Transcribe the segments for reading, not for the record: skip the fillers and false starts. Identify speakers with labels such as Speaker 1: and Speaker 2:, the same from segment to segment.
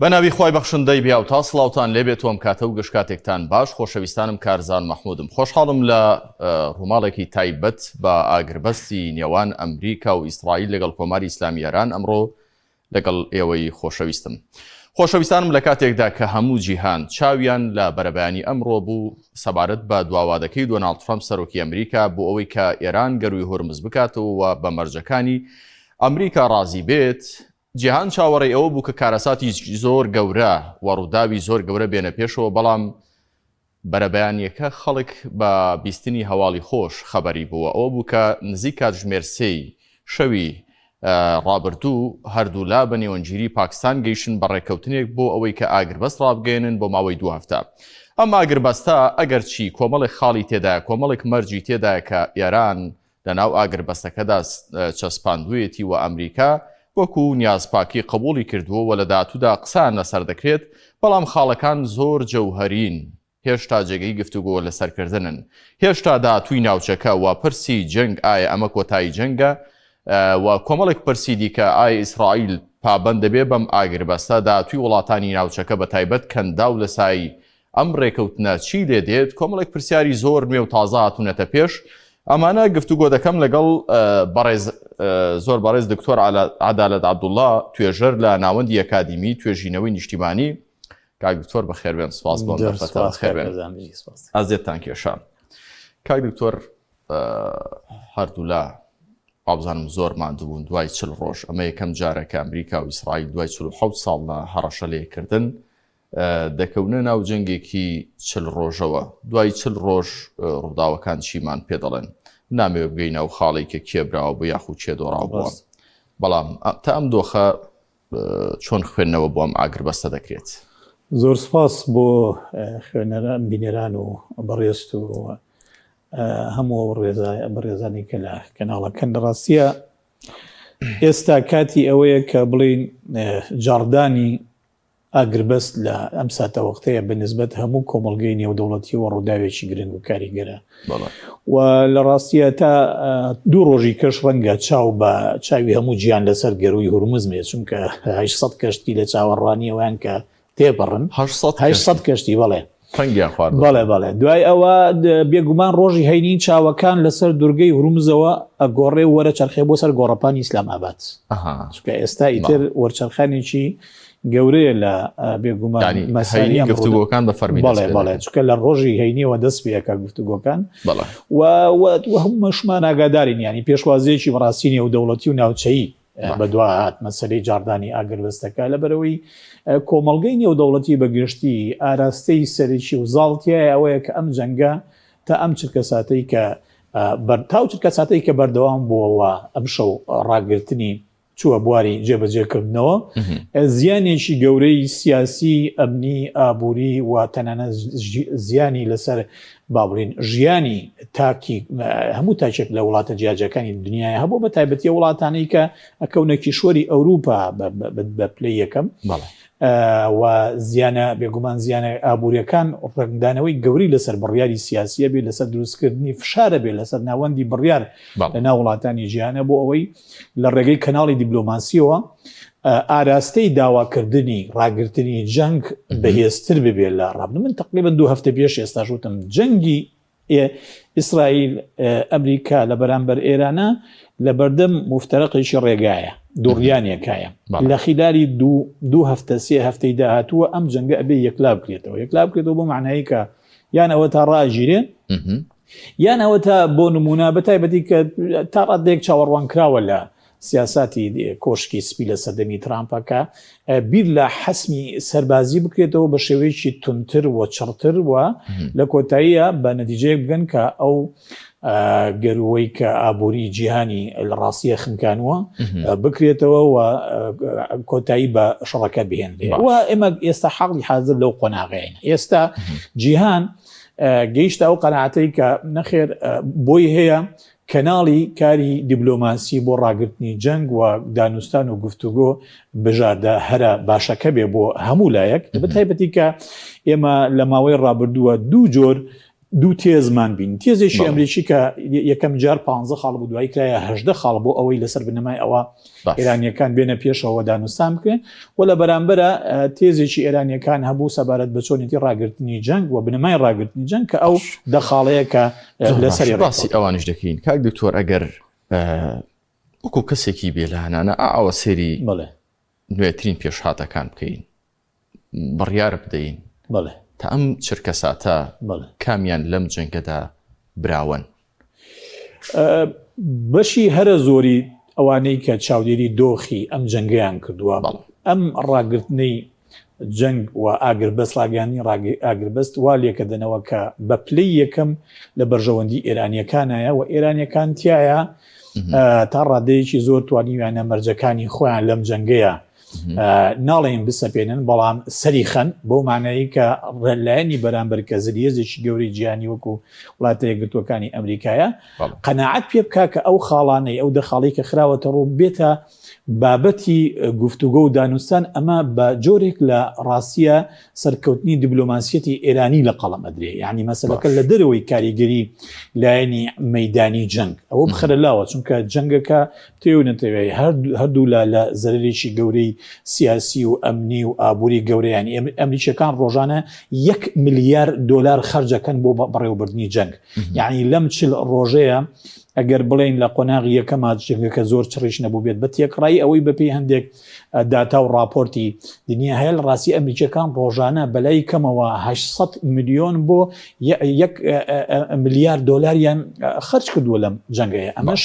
Speaker 1: بە ناوی خوای بەخشندەی بێهاوتا سڵاوتان لێبێت و ئەم کاتە و گشت کاتێکتان باش خۆشەویستانم کارزان مەحمودم خۆشحاڵم لە ڕووماڵێکی تایبەت بە ئاگربەستی نێوان ئەمریکا و ئیسرائیل لەگەڵ کۆماری ئیسلامی ئێران ئەمڕۆ لەگەڵ ئێوەی خۆشەویستم. خۆشەویستانم لە کاتێکدا کە هەموو جیهان چاویان لە بەرەبەیانی ئەمڕۆ بوو سەبارەت بە دواوادەکەی دۆناڵد ترەمپ سەرۆکی ئەمریکا بۆ ئەوەی کە ئێران گەرووی هورمز بکاتەوە و بە مەرجەکانی ئەمریکا ڕازی بێت، جیهان چاوەڕێی ئەوە بوو کە کارەساتی زۆر گەورە و ڕووداوی زۆر گەورە بێنە پێشەوە، بەڵام بەرەبەیانییەکە خەڵک بە بیستنی هەواڵی خۆش خەبەری بووە، ئەوە بوو کە نزیک کاتژمێر سێی شەوی ڕابردوو هەردوولا بە نێوەندگیری پاکستان گەیشتن بە ڕێککەوتنێک بۆ ئەوەی کە ئاگربەست ڕابگەیەنن بۆ ماوەی دوو هەفتە. ئەم ئاگربەستە ئەگەرچی کۆمەڵێک خاڵی تێدایە، کۆمەڵێک مەرجی تێدایە کە ئێران لەناو ئاگربەستەکەدا چەسپاندوویەتی و ئەمریکا وەکو نیازپاکی قبوڵی کردووە و لە داهاتوودا قسەیان لەسەر دەکرێت، بەڵام خاڵەکان زۆر جەوهەرین، هێشتا جێگەی گفتوگۆ لەسەرکردنن. هێشتا داهاتووی ناوچەکە و پرسی جەنگ ئایا ئەمە کۆتایی جەنگە و کۆمەڵێک پرسی دیکە، ئایا ئیسرائیل پابەند دەبێت بەم ئاگربەستە، داهاتووی وڵاتانی ناوچەکە بەتایبەت کەنداو لە سایەی ئەم رێکەوتنە چی لێ دێت؟ کۆمەڵێک پرسیاری زۆر نوێ و تازە هاتوونەتە پێش. ئەمانە گفتوگۆ دەکەم لەگەڵ بەڕێز زۆر بەڕێز دکتۆر عەدالەت عەبدوڵڵا توێژەر لە ناوەندی ئەکادیمی توێژینەوەی نیشتیمانی. کاک دکتۆر بەخێربێن، سپاس بۆ ئەم دەرفەتە. بەخێربێن، ئازیەتتان کێشا. کاک دکتۆر هەردوولا وابزانم زۆر ماندووبوون دوای چل ڕۆژ، ئەمە یەکەم جارە کە ئەمریکا و ئیسرائیل دوای 47 ساڵ لە هەڕەشە لێکردن دەکەونە ناو جەنگێکی چل ڕۆژەوە، دوای چل ڕۆژ ڕووداوەکان چیمان پێ دەڵێن؟ نامەوێ بگەینە ئەو خاڵەی کە کێ براوە بوو یاخود کێ دۆڕاو بووە، بەڵام تا ئەم دۆخە چۆن خوێندنەوە بۆ ئەم ئاگربەستە دەکرێت؟
Speaker 2: زۆر سپاس بۆ خوێنەران، بینەران و بەڕێزت و هەموو ئەو بەڕێزانەی کە لە کەناڵەکەن. لە ڕاستییا ئێستا کاتی ئەوەیە کە بڵێین جاڕدانی ئاگربەست لە ئەم ساتەوەختەیە بە نسبەت هەموو کۆمەڵگەی نێودەوڵەتیەوە ڕووداوێکی گرنگ و کاریگەرە و لە ڕاستیە تا دوو ڕۆژی کەش ڕەنگە چاو بە چاوی هەموو جیان لەسەر گەرووی هورمز بێت چونکە 800 کەشتی لە چاوەڕوانیەوەیان کە تێپەڕن 800 کەشتی بەڵێ
Speaker 1: تەنگیان خواردووە.
Speaker 2: بەڵێ بەڵێ دوای ئەوە بێگومان ڕۆژی هەینی چاوەکان لەسەر دورگەی هورمزەوە ئەگۆڕێ و وەرەچەرخێ بۆ سەر گۆڕەپانی ئیسلام ئاباد چونکە ئێستا ئیتر وەرچەرخانێکی گەورەیە لە بێگومان
Speaker 1: مەسەلەی گفتوگۆکان بە فەرمی
Speaker 2: بەڵێ بەڵێ چونکە لە ڕۆژی هەینیەوە دەست پێ ئەکا گفتوگۆکان و هەمووشمان ئاگادارین یانی پێشوازیەکی بەڕاستی نێودەوڵەتی و ناوچەیی بەدوا هات مەسەلەی جاڕدانی ئاگربەستەکە، لەبەرئەوەی کۆمەڵگەی نێودەوڵەتی بە گشتی ئاراستەی سەرەکی و زاڵ تیایە ئەوەیە کە ئەم جەنگە تا ئەم چرکەساتەی کە تا ئەو چرکەساتەی کە بەردەوام بووە و ئەمشەو ڕاگرتنی چووە بواری جێبەجێکردنەوە زیانێکی گەورەی سیاسی، ئەمنی، ئابووری و تەنانەت زیانی لەسەر با بڵێین ژیانی تاکی هەموو تاکێک لە وڵاتە جیاجیاکانی دنیای هەبوو بە تایبەتی وڵاتانەی کە ئەکەونە کیشوەری ئەوروپا بە پلەی یەکەم و زیانە بێگومان زیانە ئابووریەکان ڕەنگدانەوەی گەوری لەسەر بڕیاری سیاسیە بێ لەسەر دروستکردنی فشارە بێ لەسەر ناوەندی بڕیار لە ناو وڵاتانی جیهانە بۆ ئەوەی لە ڕێگەی کەناڵی دیبلۆماسیەوە ئاراستەی داواکردنی ڕاگرتنی جەنگ بەهێزتر ببێت لە ڕابردوو. من تەقریبەن دوو هەفتە پێش ئێستاش وتم جەنگی ئیسرائیل ئەمریکا لە بەرامبەر ئێرانە لە بەردەم موفتەرەقێکی ڕێگایە، دووڕیانێکایە. لە خیلالی دوو هەفتە سێ هەفتەی داهاتووە ئەم جەنگە ئەبێ یەکلا بکرێتەوە. یەکلا بکرێتەوە بۆ مەعنایی کە یان ئەوە تا ڕاگیرێ یان ئەوە تا بۆ نمونە بە تایبەتی کە تا ڕادەیەک چاوەڕوان کراوە لە سیاساتی کۆشکی سپی لە سەردەمی ترامپە کە بیر لە حەسمی سەربازی بکرێتەوە بە شێوەیەکی تونتر و چڕتر و لە کۆتاییە بە نەتیجەیەک بگەن کە ئەو گەروەی کە ئابووری جیهانی لە ڕاستیە خنکانوە بکرێتەوە و کۆتایی بە شەڕەکە بهێنرێ و ئێمە ئێستا حاڵی حاضر لەو قۆناغەیە ئێستا جیهان گەیشتە ئەو قەناعەتەی کە نەخێر بۆی هەیە کەناڵی کاری دیبلۆماسی بۆ ڕاگرتنی جەنگ و دانوستان و گفتوگۆ بژاردە هەرە باشەکە بێ بۆ هەموو لایەک، بە تایبەتی کە ئێمە لە ماوەی ڕابردووە دوو جۆر. دوو تێزمان بین تێزێکی ئەمریکی کە یەکەم جار پ خاڵ بوو دوای کرایە هەدە خاڵ بۆ ئەوەی لەسەر بنەمای ئەوە ئێرانیەکان بێنە پێشەوە دانوستان بکرێن و لە بەرامبەرە تێزێکی ئێرانیەکان هەبوو سەبارەت بە چۆنێتی ڕاگرتنی جەنگ و بنەمای ڕاگرتنی جەنگ کە ئەو دەخاڵەیە کە لەسەری
Speaker 1: باسی ئەوانیش دەکەین کاک دکتۆر ئەگەر وەکو کەسێکی بێلانانە ئاوە سێری نوێترین پێشهاتەکان بکەین بڕیار بدەین
Speaker 2: بەڵێ.
Speaker 1: تا ئەم چرکەساتە
Speaker 2: بەڵێ.
Speaker 1: کامیان لەم جەنگەدا براوەن؟
Speaker 2: بەشی هەرە زۆری ئەوانەی کە چاودێری دۆخی ئەم جەنگەیان کردووە
Speaker 1: بەڵێ.
Speaker 2: ئەم ڕاگرتنەی جەنگ و ئاگربەست ڕاگەیاندنی ئاگربەست وا لێکەدەنەوە کە بە پلەی یەکەم لە بەرژەوەندی ئێرانیەکانایە و ئێرانیەکان تیایا تا ڕادەیەکی زۆر توانیویانە مەرجەکانی خۆیان لەم جەنگەیە ناڵێین بسەپێنن بەڵام سەری خەن بەو مانایی کە لایەنی بەرامبەر کە زلهێزێکی گەورەی جیهانی وەکو وڵاتە یەکگرتووەکانی ئەمریکایە قەناعەت پێ بکا کە ئەو خاڵانەی ئەو دە خاڵی کە خراوەتە ڕوو بێتە بابەتی گفتوگۆ و دانوستان ئەمە بە جۆرێک لە ڕاستیە سەرکەوتنی دیبلۆماسیەتی ئێرانی لە قەڵەم ئەدرێ یعنی مەسەلەکە لە دەرەوەی کاریگەری لایەنی مەدانی جەنگ ئەوە بخەرە لاوە چونکە جەنگەکە تێ و نەتەوەی هەردوو لا لە زەرەرێکی گەورەی سیاسی و ئەمنی و ئابووری گەورەیان ئەمریکیەکان ڕۆژانە یەک ملیار دۆلار خەرجەکەن بۆ بەڕێوەبردنی جەنگ یعنی لەم چل ڕۆژەیە ئەگەر بڵێین لە قۆناغی یەکەما جەنگەکە زۆر چڕیش نەبووبێت بە تێکڕایی ئەوەی بەپێی هەندێک داتا و ڕاپۆرتی دنیا هەیە لە ڕاستی ئەمریکیەکان ڕۆژانە بەلای کەمەوە 800 ملیۆن بۆ یەک ملیار دۆلاریان خەرج کردووە لەم جەنگەیە ئەمەش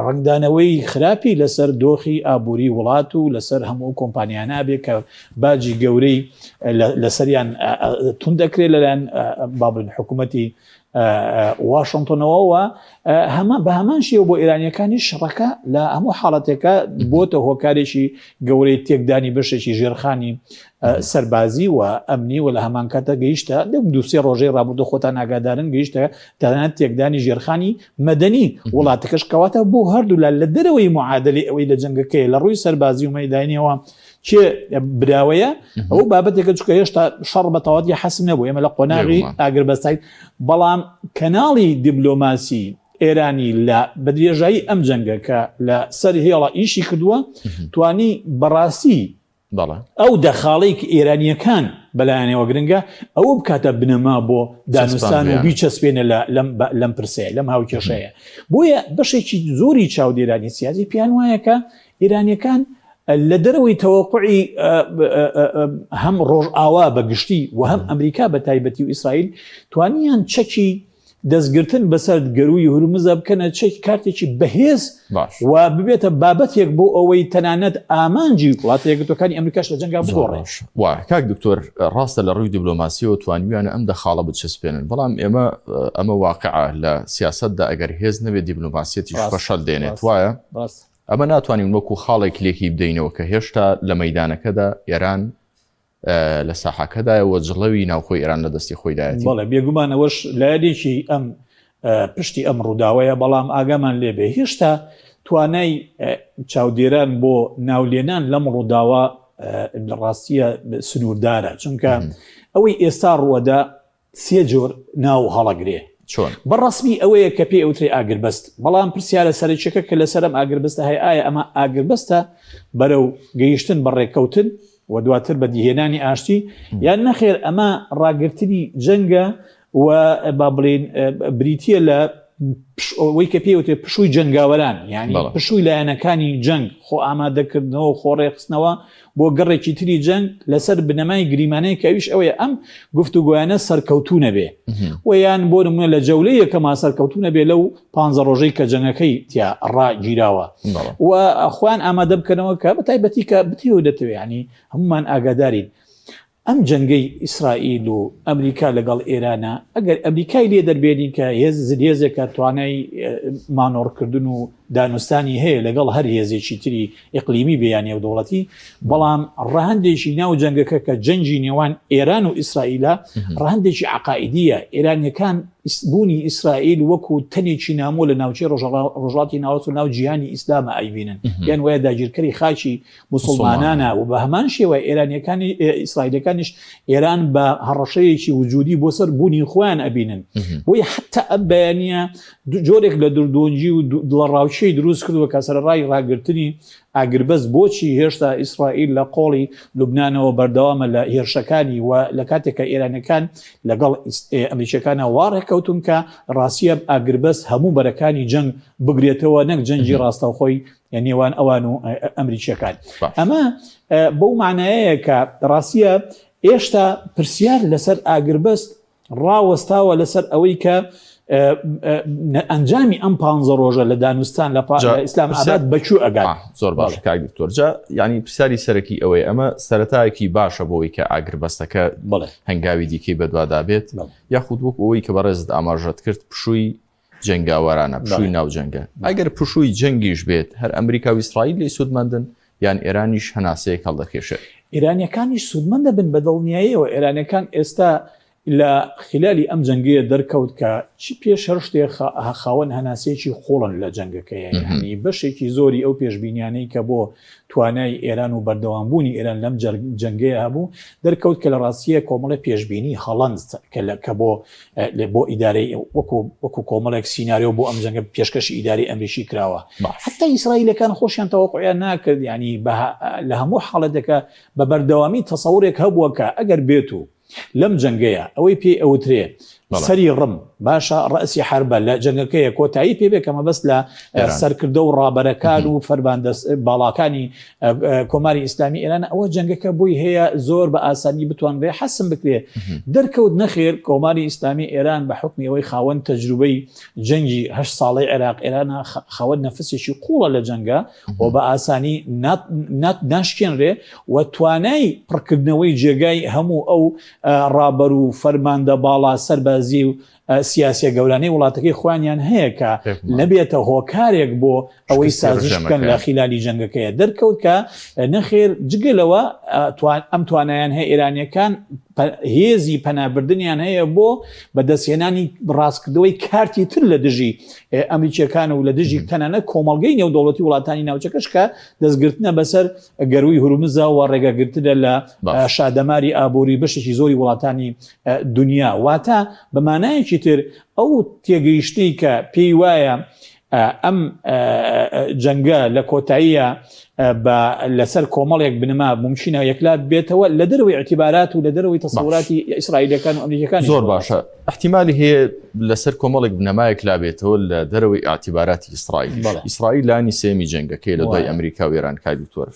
Speaker 2: ڕەنگدانەوەی خراپی لەسەر دۆخی ئابووری وڵات و لەسەر هەموو کۆمپانیانە بێ کە باجی گەورەی لەسەریان تون دەکرێت لەلایەن بابن حکوومەتی واشنتۆنەوە و هەمان بە هەمان شێوە بۆ ئێرانیەکانی شەڕەکە لە هەموو حاڵەتێکە بۆتە هۆکارێکی گەورەی تێکدانی بەشێکی ژێرخانی سەربازی و ئەمنی و لە هەمان کاتە گەیشتە لەم دووسێ ڕۆژەی ڕابردوو خۆتان ئاگادارن گەیشتە تەنانەت تێکدانی ژێرخانی مەدەنی وڵاتەکەش کەواتە بۆ هەردوو لا لە دەرەوەی معادلی ئەوەی لە جەنگەکەی لە ڕووی سەربازی و مەدانیەوە کێ براوەیە ئەو بابەتێکە چکە هێشتا شەڕ بە تەواوەتی حەسم نەبوو ئێمە لە قۆناغی ئاگربەستای بەڵام کەناڵی دیبلۆماسی ئێرانی لە بەدرێژایی ئەم جەنگە کە لە سەر هێڵە ئیشی کردووە توانی بەڕاستی ئەو دەخاڵی کە ئێرانیەکان بەلایەنەوە گرنگە ئەوە بکاتە بنەما بۆ دانوستان و بیچەسپێنە لەم پرسەیە لەم هاوکێشەیە بۆیە بەشێکی زۆری چاودێرانی سیاسی پێیان وایە کە ئێرانیەکان لە دەرەوەی تەوەقوعی هەم ڕۆژئاوا بە گشتی و هەم ئەمریکا بە تایبەتی و ئیسرائیل توانیان چەکی دەستگرتن بەسەر گەرووی هورمزە بکەنە چەک کارتێکی بەهێز و ببێتە بابەتێک بۆ ئەوەی تەنانەت ئامانجی وڵاتە یەکگرتووەکانی ئەمریکاش لە جەنگا بگۆڕێ.
Speaker 1: وا کاک دکتۆر ڕاستە لە ڕووی دیبلۆماسیەوە توانیویانە ئەم دە خاڵە بچەسپێنن بەڵام ئێمە ئەمە واقعە لە سیاسەتدا ئەگەر هێز نەبێت دیبلۆماسیەتیش فەشەل دێنێت وایە؟ ئەمە ناتوانین وەکو خاڵێک لێکی بدەینەوە کە هێشتا لە مەیدانەکەدا ئێران لە ساحەکەدایە و جڵەوی ناوخۆی ئێران لە دەستی خۆیدایەتی.
Speaker 2: بەڵێ بێگومان ئەوەش لایەنێکی ئەم پشتی ئەم ڕووداوەیە، بەڵام ئاگامان لێبێ هێشتا توانای چاودێران بۆ ناولێنان لەم ڕووداوە لە ڕاستیە سنووردارە، چونکە ئەوەی ئێستا ڕووەدا سێ جۆر ناو هەڵەگرێ.
Speaker 1: چۆن؟
Speaker 2: بە ڕەسمی ئەوەیە کە پێی ئەوترێ ئاگربەست، بەڵام پرسیارە سەرەکیەکە کە لەسەر ئەم ئاگربەستە هەیە ئایا ئەمە ئاگربەستە بەرەو گەیشتن بە ڕێککەوتن و دواتر بەدیهێنانی ئاشتی یان نەخێر ئەمە ڕاگرتنی جەنگە و با بڵێین بریتییە لە ئەوەی کە پێی وترێ پشووی جەنگاوەران یعنی پشووی لایەنەکانی جەنگ خۆ ئامادەکردنەوە خۆ ڕێکخستنەوە بۆ گەڕێکی تری جەنگ لەسەر بنەمای گریمانەی کە ئەویش ئەوەیە ئەم گفتوگۆیانە سەرکەوتوو نەبێ و یان بۆ نمونە لە جەولەی یەکەما سەرکەوتوو نەبێ لەو پانزە ڕۆژەی کە جەنگەکەی تیا ڕاگیراوە و خۆیان ئامادە بکەنەوە کە بە تایبەتی کە بتەوێ دەتەوێ ینی هەمومان ئاگادارین ئەم جەنگەی ئیسرائیل و ئەمریکا لەگەڵ ئێرانە ئەگەر ئەمریکای لێ دەربێنین کە هێز زلهێزێکە توانای مانۆڕکردن و دانوستانی هەیە لەگەڵ هەر هێزێکی تری ئیقلیمی بێ یا نێودەوڵەتی، بەڵام ڕەهەندێکی ناو جەنگەکە کە جەنگی نێوان ئێران و ئیسرائیلە، ڕەهەندێکی عەقائیدییە. ئێرانییەکان بوونی ئیسرائیل وەکو تەنێکی نامۆ لە ناوچەی ڕۆژهەڵاتی ناوەڕاست و ناو جیهانی ئیسلامە ئەیبینن، پێیان وایە داگیرکەری خاکی موسڵمانانە و بە هەمان شێوە ئێرانیەکانی ئیسرائیلەکانیش ئێران بە هەڕەشەیەکی وجودی بۆ سەر بوونی خۆیان ئەبینن. بۆیە حتا ئەم بەیانیە جۆرێک لە دردۆنجی و دڵەڕاوکێی دروست کردووە کە سەرەڕای ڕاگرتنی ئاگربەست بۆچی هێشتا ئیسرائیل لە قۆڵی لوبنانەوە بەردەوامە لە هێرشەکانی و لە کاتێک کە ئێرانەکان لەگەڵ ئەمریکیەکانە وا ڕێککەوتون کە ڕاستیە ئاگربەست هەموو بەرەکانی جەنگ بگرێتەوە نەک جەنگی ڕاستەوخۆی نێوان ئەوان و ئەمریکیەکان. ئەمە بەو مانایەیە کە ڕاستیە ئێشتا پرسیار لەسەر ئاگربەست ڕاوەستاوە لەسەر ئەوەی کە ئەنجامی ئەم پ ڕۆژە لە دانوستان لە ئیسلام ئاباد بەکوو ئەگات.
Speaker 1: زۆر باش کاک دکتۆر، جا یعنی پرسیاری سەرەکی ئەوەیە ئەمە سەرەتایەکی باشە بۆ ئەوەی کە ئاگربەستەکە هەنگاوی دیکەی بەدوادا بێت یاخود وەک ئەوەی کە بەڕێزت ئاماژەت کرد پشووی جەنگاوەرانە پشووی ناو جەنگە ئەگەر پشووی جەنگیش بێت هەر ئەمریکا و ئیسرائیل لێی سوودمەندن یان ئێرانیش هەناسەیەک هەڵدەکێشێت؟
Speaker 2: ئێرانیەکانیش سوودمەند دەبن بە دڵنیاییەوە. ئێرانیەکان ئێستا لە خلالی ئەم جەنگەیە دەرکەوت کە چی پێش هەر شتێ خاوەن هەناسەیەکی قوڵن لە جەنگەکەیە. یانی بەشێکی زۆری ئەو پێشبینیانەی کە بۆ توانای ئێران و بەردەوامبوونی ئێران لەم جەنگەیە هەبوو، دەرکەوت کە لە ڕاستییە کۆمەڵێ پێشبینی هەڵەن کە لە کە بۆ بۆ ئیدارەی وەکو وەکو کۆمەڵێک سیناریۆ بۆ ئەم جەنگە پێشکەشی ئیدارەی ئەمریکی کراوە. حەتتا ئیسرائیلەکان خۆشیان تەوەقوعیان ناکرد، یانی بە لە هەموو حاڵەتێکا بە بەردەوامی تەسەورێک هەبووە کە ئەگەر بێتوو لەم جەنگەیە ئەوەی پێی ئەوترێ سەری ڕم باشە ڕەسی حربە لە جەنگەکەیە کۆتایی پێ بێ کە مەبەست لە سەرکردە و ڕابەرەکان و فەرماندە باڵاکانی کۆماری ئیسلامی ئێران ئەوە جەنگەکە بۆی هەیە زۆر بە ئاسانی بتوانرێ حەسم بکرێ دەرکەوت نەخێر کۆماری ئیسلامی ئێران بە حکمی ئەوەی خاوەن تەجروبەی جەنگی هەشت ساڵەی عێراق ئێرانە خاوەن نەفسێکی قوڵە لە جەنگە و بە ئاسانی ناشکێنرێ و توانای پڕکردنەوەی جێگای هەموو ئەو ڕابەر و فەرماندە باڵا سەربازی و سیاسیە گەورانەی وڵاتەکەی خۆیانیان هەیە کە نەبێتە هۆکارێک بۆ ئەوەی سازش بکەن لە خیلالی جەنگەکەیە دەرکەوت کە نەخێر جگە لەوە ئەم توانایان هەیە ئێرانیەکان هێزی پەنابردنیان هەیە بۆ بەدەستهێنانی ڕاستکردنەوەی کارتی تر لە دژی ئەمریکیەکان و لە دژی تەنانەت کۆمەڵگەی نێودەوڵەتی وڵاتانی ناوچەکەش کە دەستگرتنە بەسەر گەرووی هورمزا و ڕێگەگرتنە لە شادەماری ئابووری بەشێکی زۆری وڵاتانی دنیا. واتە بە مانایەکی تر ئەو تێگەیشتنەی کە پێی وایە ئەم جەنگە لە کۆتاییە بە لەسەر کۆمەڵێک بنەما مومکینە یەکلا بێتەوە لە دەرەوەی ئیعتیبارات و لە دەرەوەی تەسەوراتی ئیسرائیلەکان و ئەمریکەکان.
Speaker 1: زۆر باشە ئیحتیمالی هەیە لەسەر کۆمەڵێک بنەمایەک لابێتەوە لە دەرەوەی ئیعتیباراتی ئیسرائیل. ئیسرائیل لانی سێمی جەنگەکەی لە دوای ئەمریکا و ئێران کاک دکتۆر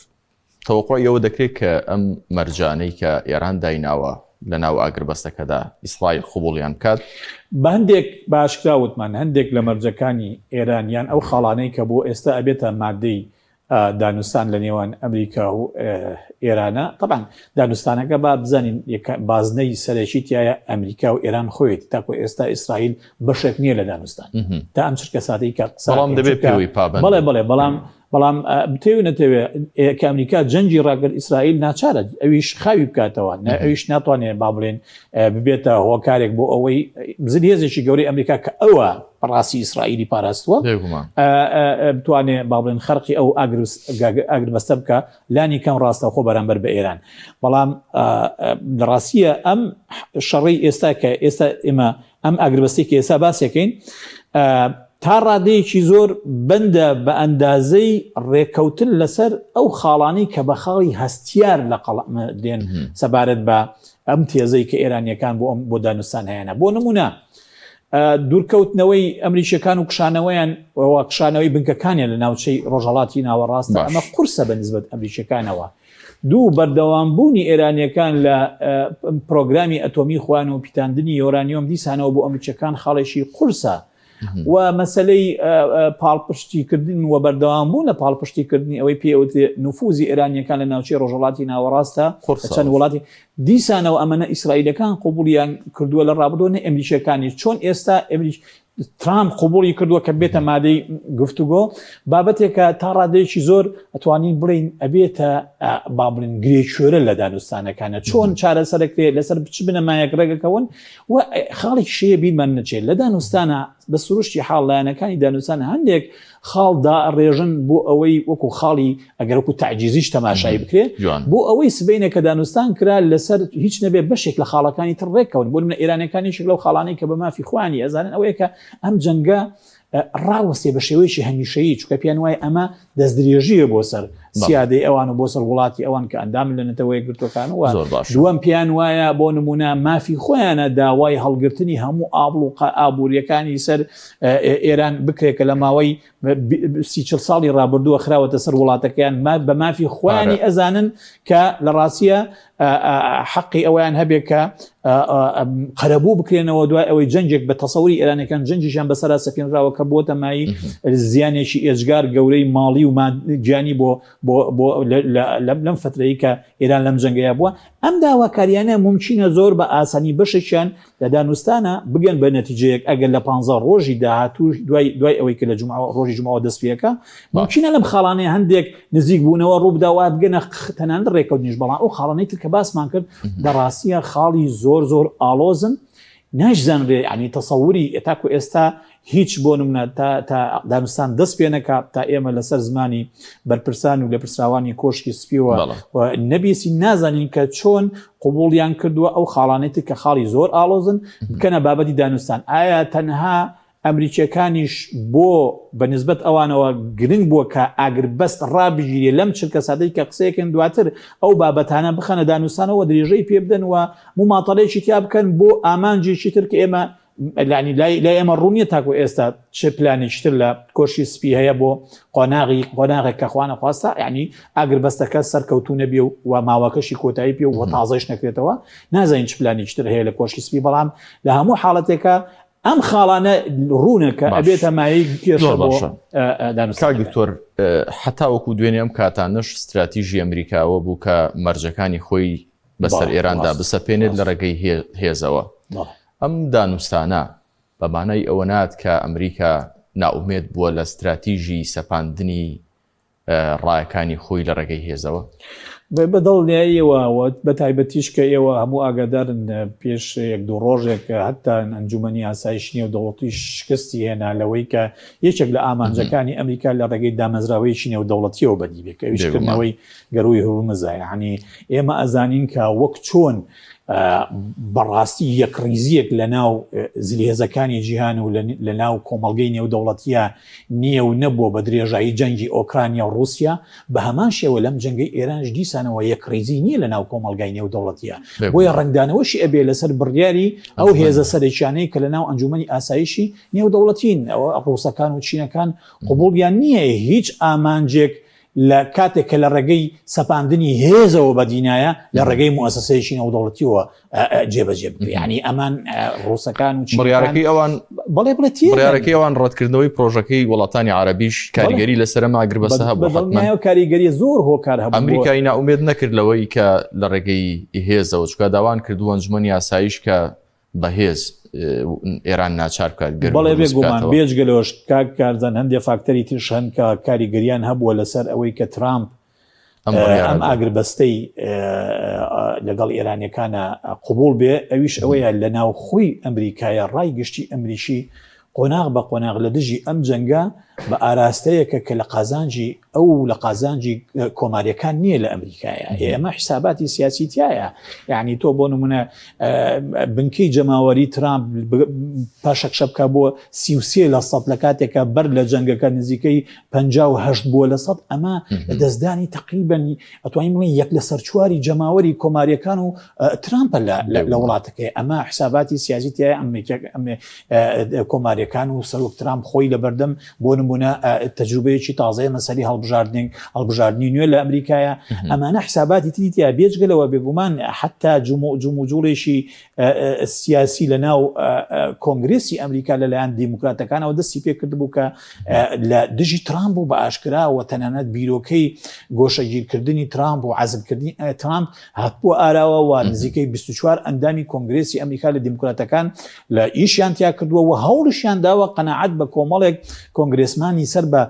Speaker 1: تەوەقوعی ئەوە دەکرێت کە ئەم مەرجانەی کە ئێران دایناوە لە ناو ئاگربەستەکەدا ئیسرائیل قبوڵیان بکات؟
Speaker 2: بە هەندێک بە ئاشکرا وتمان هەندێک لە مەرجەکانی ئێران یان ئەو خاڵانەی کە بۆ ئێستا ئەبێتە مادەی دانوستان لە نێوان ئەمریکا و ئێرانە تەبعەن دانوستانەکە با بزانین بازنەی سەرەکی تایە ئەمریکا و ئێران خۆیەتی تاکو ئێستا ئیسرائیل بەشێک نییە لە دانوستان تا ئەم چرکە ساتەی کە
Speaker 1: قسە بەڵام دەبێت پێوەی پابەند
Speaker 2: بەڵێ بەڵێ بەڵام بەڵام بتەوێ نەتەوێ کە ئەمریکا جەنگی ڕاگرت ئیسرائیل ناچارە ئەویش خاوی بکاتەوە نە ئەویش ناتوانێت با بڵێن ببێتە هۆکارێک بۆ ئەوەی زلهێزێکی گەورەی ئەمریکا کە ئەوە بەڕاستی ئیسرائیلی پاراستووە بتوانێ با بڵێن خەرقی ئەو ئاگربەستە بکە لانی کەم ڕاستەوخۆ بەرامبەر بە ئێران بەڵام لە ڕاستیە ئەم شەڕی ئێستا کە ئێستا ئێمە ئەم ئاگربەستەی کە ئێستا باسیەکەین تا ڕادەیەکی زۆر بەندە بە ئەندازەی ڕێکەوتن لەسەر ئەو خاڵانەی کە بە خاڵی هەستیار لە قەڵەم دێن سەبارەت بە ئەم تێزەی کە ئێرانیەکان بۆ ئەم بۆ دانوستان هەیەە بۆ نمونە دوورکەوتنەوەی ئەمریکیەکان و کشانەوەیان کشانەوەی بنکەکانیان لە ناوچەی ڕۆژهەڵاتی ناوەڕاستە ئەمە قورسە بە نسبەت ئەمریکیەکانەوە دوو، بەردەوامبوونی ئێرانییەکان لە پرۆگرامی ئەتۆمی خۆیان و پیتاندنی یۆرانیۆم دیسانەوە بۆ ئەمریکییەکان خاڵێکی قورسە و مەسەلەی پاڵپشتیکردن و بەردەوامبوون لە پاڵپشتیکردنی ئەوەی پێی ئەوترێ نفوزی ئێرانییەکان لە ناوچەی ڕۆژهەڵاتی ناوەڕاستە لە چەند وڵاتی دیسانەوە ئەمە نە ئیسرائیلەکان قبوڵیان کردووە لە ڕابردووە نە ئەمریکییەکانیش چۆن ئێستا ئەمریک. ترامپ قوبوڵی کردووە کە بێتە مادەی گفتوگۆ بابەتێکە تا ڕادەیەکی زۆر ئەتوانین بڵین ئەبێتە با بڵین گرێکوێرە لە دانوستانەکانە چۆن چارەسەرەکرێت لەسەر بچ بنەمایەک ڕێگەکەون و خاڵێکی شەیە بیرمان نەچێت لە دانوستانە بە سروشتی حاڵ لایەنەکانی دانوستان هەندێک خاڵ دائەڕێژن بۆ ئەوەی وەکو خاڵی ئەگەر وەکو تەعجیزیش تەماشای بکرێ بۆ ئەوەی سبەینێ کە دانوستان کرا لەسەر هیچ نەبێ بەشێک لە خاڵەکانی تر ڕێککەون بۆ نمونە ئێرانەکان یەکێک لەو خاڵانەی کە بە مافی خۆیانی ئەزانن ئەوەیە کە ئەم جەنگە ڕاوەستێ بە شێوەیەکی هەمیشەیی چونکە پێیان وایە ئەمە دەستدرێژییە بۆ سەر سیادەی ئەوان و بۆ سەر وڵاتی ئەوان کە ئەندامن لە نەتەوە یەکگرتووەکان و دووەم پێیان وایە بۆ نمونە مافی خۆیانە داوای هەڵگرتنی هەموو ئابڵوقە ئابووریەکانی سەر ئێران بکرێت کە لە ماوەی 30 ساڵی ڕابردووە خراوەتە سەر وڵاتەکەیان بە مافی خۆیانی ئەزانن کە لە ڕاستیە حەقی ئەوەیان هەبێ کە قەرەبوو بکرێنەوە دوای ئەوەی جەنگێک بە تەسەوری ئێرانەکان جەنگیشیان بەسەرا سەپێنراوە کە بۆتە مای زیانێکی ئێجگار گەورەی ماڵی و گیانی بۆ بۆ لەم فترەی کە ئێران لەم جەنگەیە بووە ئەم داواکاریانە مومکینە زۆر بە ئاسانی بەشێکیان لە دانوستانە بگەن بە نەتیجەیەک ئەگەر لە پانزە ڕۆژی داهاتوو دوای دوای ئەوەی کە لە جومعەوە ڕۆژی جومعەوە دەست پێکا مومکینە لەم خاڵانەیە هەندێک نزیک بوونەوە ڕووبدا وا بگەنە تەنانەت ڕێکەوتنیش بەڵام ئەو خاڵانەی تر کە باسمان کرد لە ڕاستیە خاڵی زۆر زۆر ئاڵۆزن ناشزانرێ یعنی تەسەوری تاکو ئێستا هیچ بۆ نمونە تا تا دانوستان دەست پێ نەکا تا ئێمە لەسەر زمانی بەرپرسان و لێپرسراوانی کۆشکی سپیوە نەبیسین نازانین کە چۆن قوبوڵیان کردووە ئەو خاڵانەی تر کە خاڵی زۆر ئاڵۆزن بکەنە بابەتی دانوستان ئایا تەنها ئەمریکیەکانیش بۆ بە نسبەت ئەوانەوە گرنگ بووە کە ئاگربەست ڕابگیرێ لەم چرکە ساتەی کە قسەیەکەن دواتر ئەو بابەتانە بخەنە دانوستانەوە درێژەی پێ بدەن و موماتەڵەیەکی تیا بکەن بۆ ئامانجێکی تر کە ئێمە یانی لای لای ئێمە ڕوون نییە تاکو ئێستا چ پلانێکی تر لە کۆشکی سپی هەیە بۆ قۆناغی قۆناغێک کە خوانە خواستە یعنی ئاگربەستەکە سەرکەوتوو نەبێ و و ماوەکەشی کۆتایی پێ و تازەش نەکرێتەوە نازانین چ پلانێکی تر هەیە لە کۆشکی سپی بەڵام لە هەموو حاڵەتێکە ئەم خاڵانە ڕوونە کە ئەبێتە مایەی کێشە بۆ
Speaker 1: دانوستان. دکتۆر حتا وەکو دوێنێ ئەم کاتانەش ستراتیژی ئەمریکاوە بوو کە مەرجەکانی خۆی بەسەر ئێراندا بسەپێنێت لە ڕێگەی هێزەوە. ئەم دانوستانە بە مانای ئەوە نات کە ئەمریکا نائومێد بووە لە ستراتیژی سەپاندنی ڕایەکانی خۆی لە ڕێگەی هێزەوە؟
Speaker 2: بە دڵنیاییەوە و بە تایبەتیش کە ئێوە هەموو ئاگادارن پێش یەک دوو ڕۆژێک هەتا ئەنجومەنی ئاسایشی نێودەوڵەتی شکستی هێنا لەوەی کە یەکێک لە ئامانجەکانی ئەمریکا لە ڕێگەی دامەزراوەیەکی نێودەوڵەتیەوە بەدی بێت کە ئەویش کردنەوەی گەرووی هورمزە یعنی ئێمە ئەزانین کە وەک چۆن بەڕاستی یەکڕیزییەک لە ناو زلهێزەکانی جیهان و لە ناو کۆمەڵگەی نێودەوڵەتییە نییە و نەبووە بە درێژایی جەنگی ئۆکرانیا و ڕووسیا، بە هەمان شێوە لەم جەنگەی ئێرانش دیسانەوە یەکڕیزی نییە لە ناو کۆمەڵگای نێودەوڵەتییە، بۆیە ڕەنگدانەوەشی ئەبێ لەسەر بڕیاری ئەو هێزە سەرەکیانەی کە لە ناو ئەنجوومەنی ئاسایشی نێودەوڵەتین، ئەوە ڕووسەکان و چینەکان قبوڵیان نییە هیچ ئامانجێک لە کاتێک کە لە ڕێگەی سەپاندنی هێزەوە بەدینایە لە ڕێگەی موئەسەسەیەکی نێودەوڵەتیەوە جێبەجێ بکرێ یعنی ئەمان ڕووسەکان و
Speaker 1: بڕیارەکەی ئەوان بەڵێ بڵێ بڕیارەکەی ئەوان ڕەتکردنەوەی پرۆژەکەی وڵاتانی عەرەبیش کاریگەری لەسەر ئەم ئاگربەستە هەبوو
Speaker 2: حەتمەن کاریگەری زۆر هۆکار هەبوو
Speaker 1: ئەمریکای نائومێد نەکرد لەوەی کە لە ڕێگەی هێزەوە چونکە داوان کردووە ئەنجومەنی ئاسایش کە بەهێز ئێران ناچار بکات
Speaker 2: گەر بەڵێ بێگومان بێجگە لەوەش کاک کارزان هەندێ فاکتەری ترش هەن کە کاریگەریان هەبووە لەسەر ئەوەی کە ترامپ ئەم ئاگربەستەی لەگەڵ ئێرانیەکانە قوبول بێ ئەویش ئەوەیە لە ناوخۆی ئەمریکایە ڕای گشتی ئەمریکی قۆناغ بە قۆناغ لە دژی ئەم جەنگە بە ئاراستەیەکە کە لە قازانجی ئەو لە قازانجی کۆماریەکان نییە لە ئەمریکایە ئێمە حیساباتی سیاسی تایە یعنی تۆ بۆ نمونە بنکەی جەماوەری ترامپ پاشەکشە بکە بۆ 33 لە سەد لە کاتێکە بەر لە جەنگەکە نزیکەی 58 بووە لە سەد ئەمە دەستدانی تقریبن ئەتوانین بڵێین یەک لەسەر چواری جەماوەری کۆماریەکان و ترامپە لە وڵاتەکەی ئەمە حساباتی سیاسی تایە ئەمریکا کۆماریەکان و سەرۆک ترامپ خۆی لە بەردەم بۆ نمونە تەجروبەیەکی تازەیە مەسەلی هەڵ هەڵبژاردنێک هەڵبژاردنی نوێ لە ئەمریکایە ئەمانە حساباتی تری تیا بێجگەلەوە بێگومان حتا جموجوڵێکی سیاسی لە ناو کۆنگرێسی ئەمریکا لەلایەن دیموکراتەکانەوە دەستی پێکردبوو کە لە دژی ترامپ بوو بە ئاشکرا و تەنانەت بیرۆکەی گۆشەگیرکردنی ترامپ و عەزلکردنی ترامپ هاتبووە ئاراوە و نزیکەی 24 ئەندامی کۆنگرێسی ئەمریکا لە دیموکراتەکان لە ئیشیان تیا کردووە و هەوڵیشیان داوە قەناعەت بە کۆمەڵێک کۆنگرێسمانی سەر بە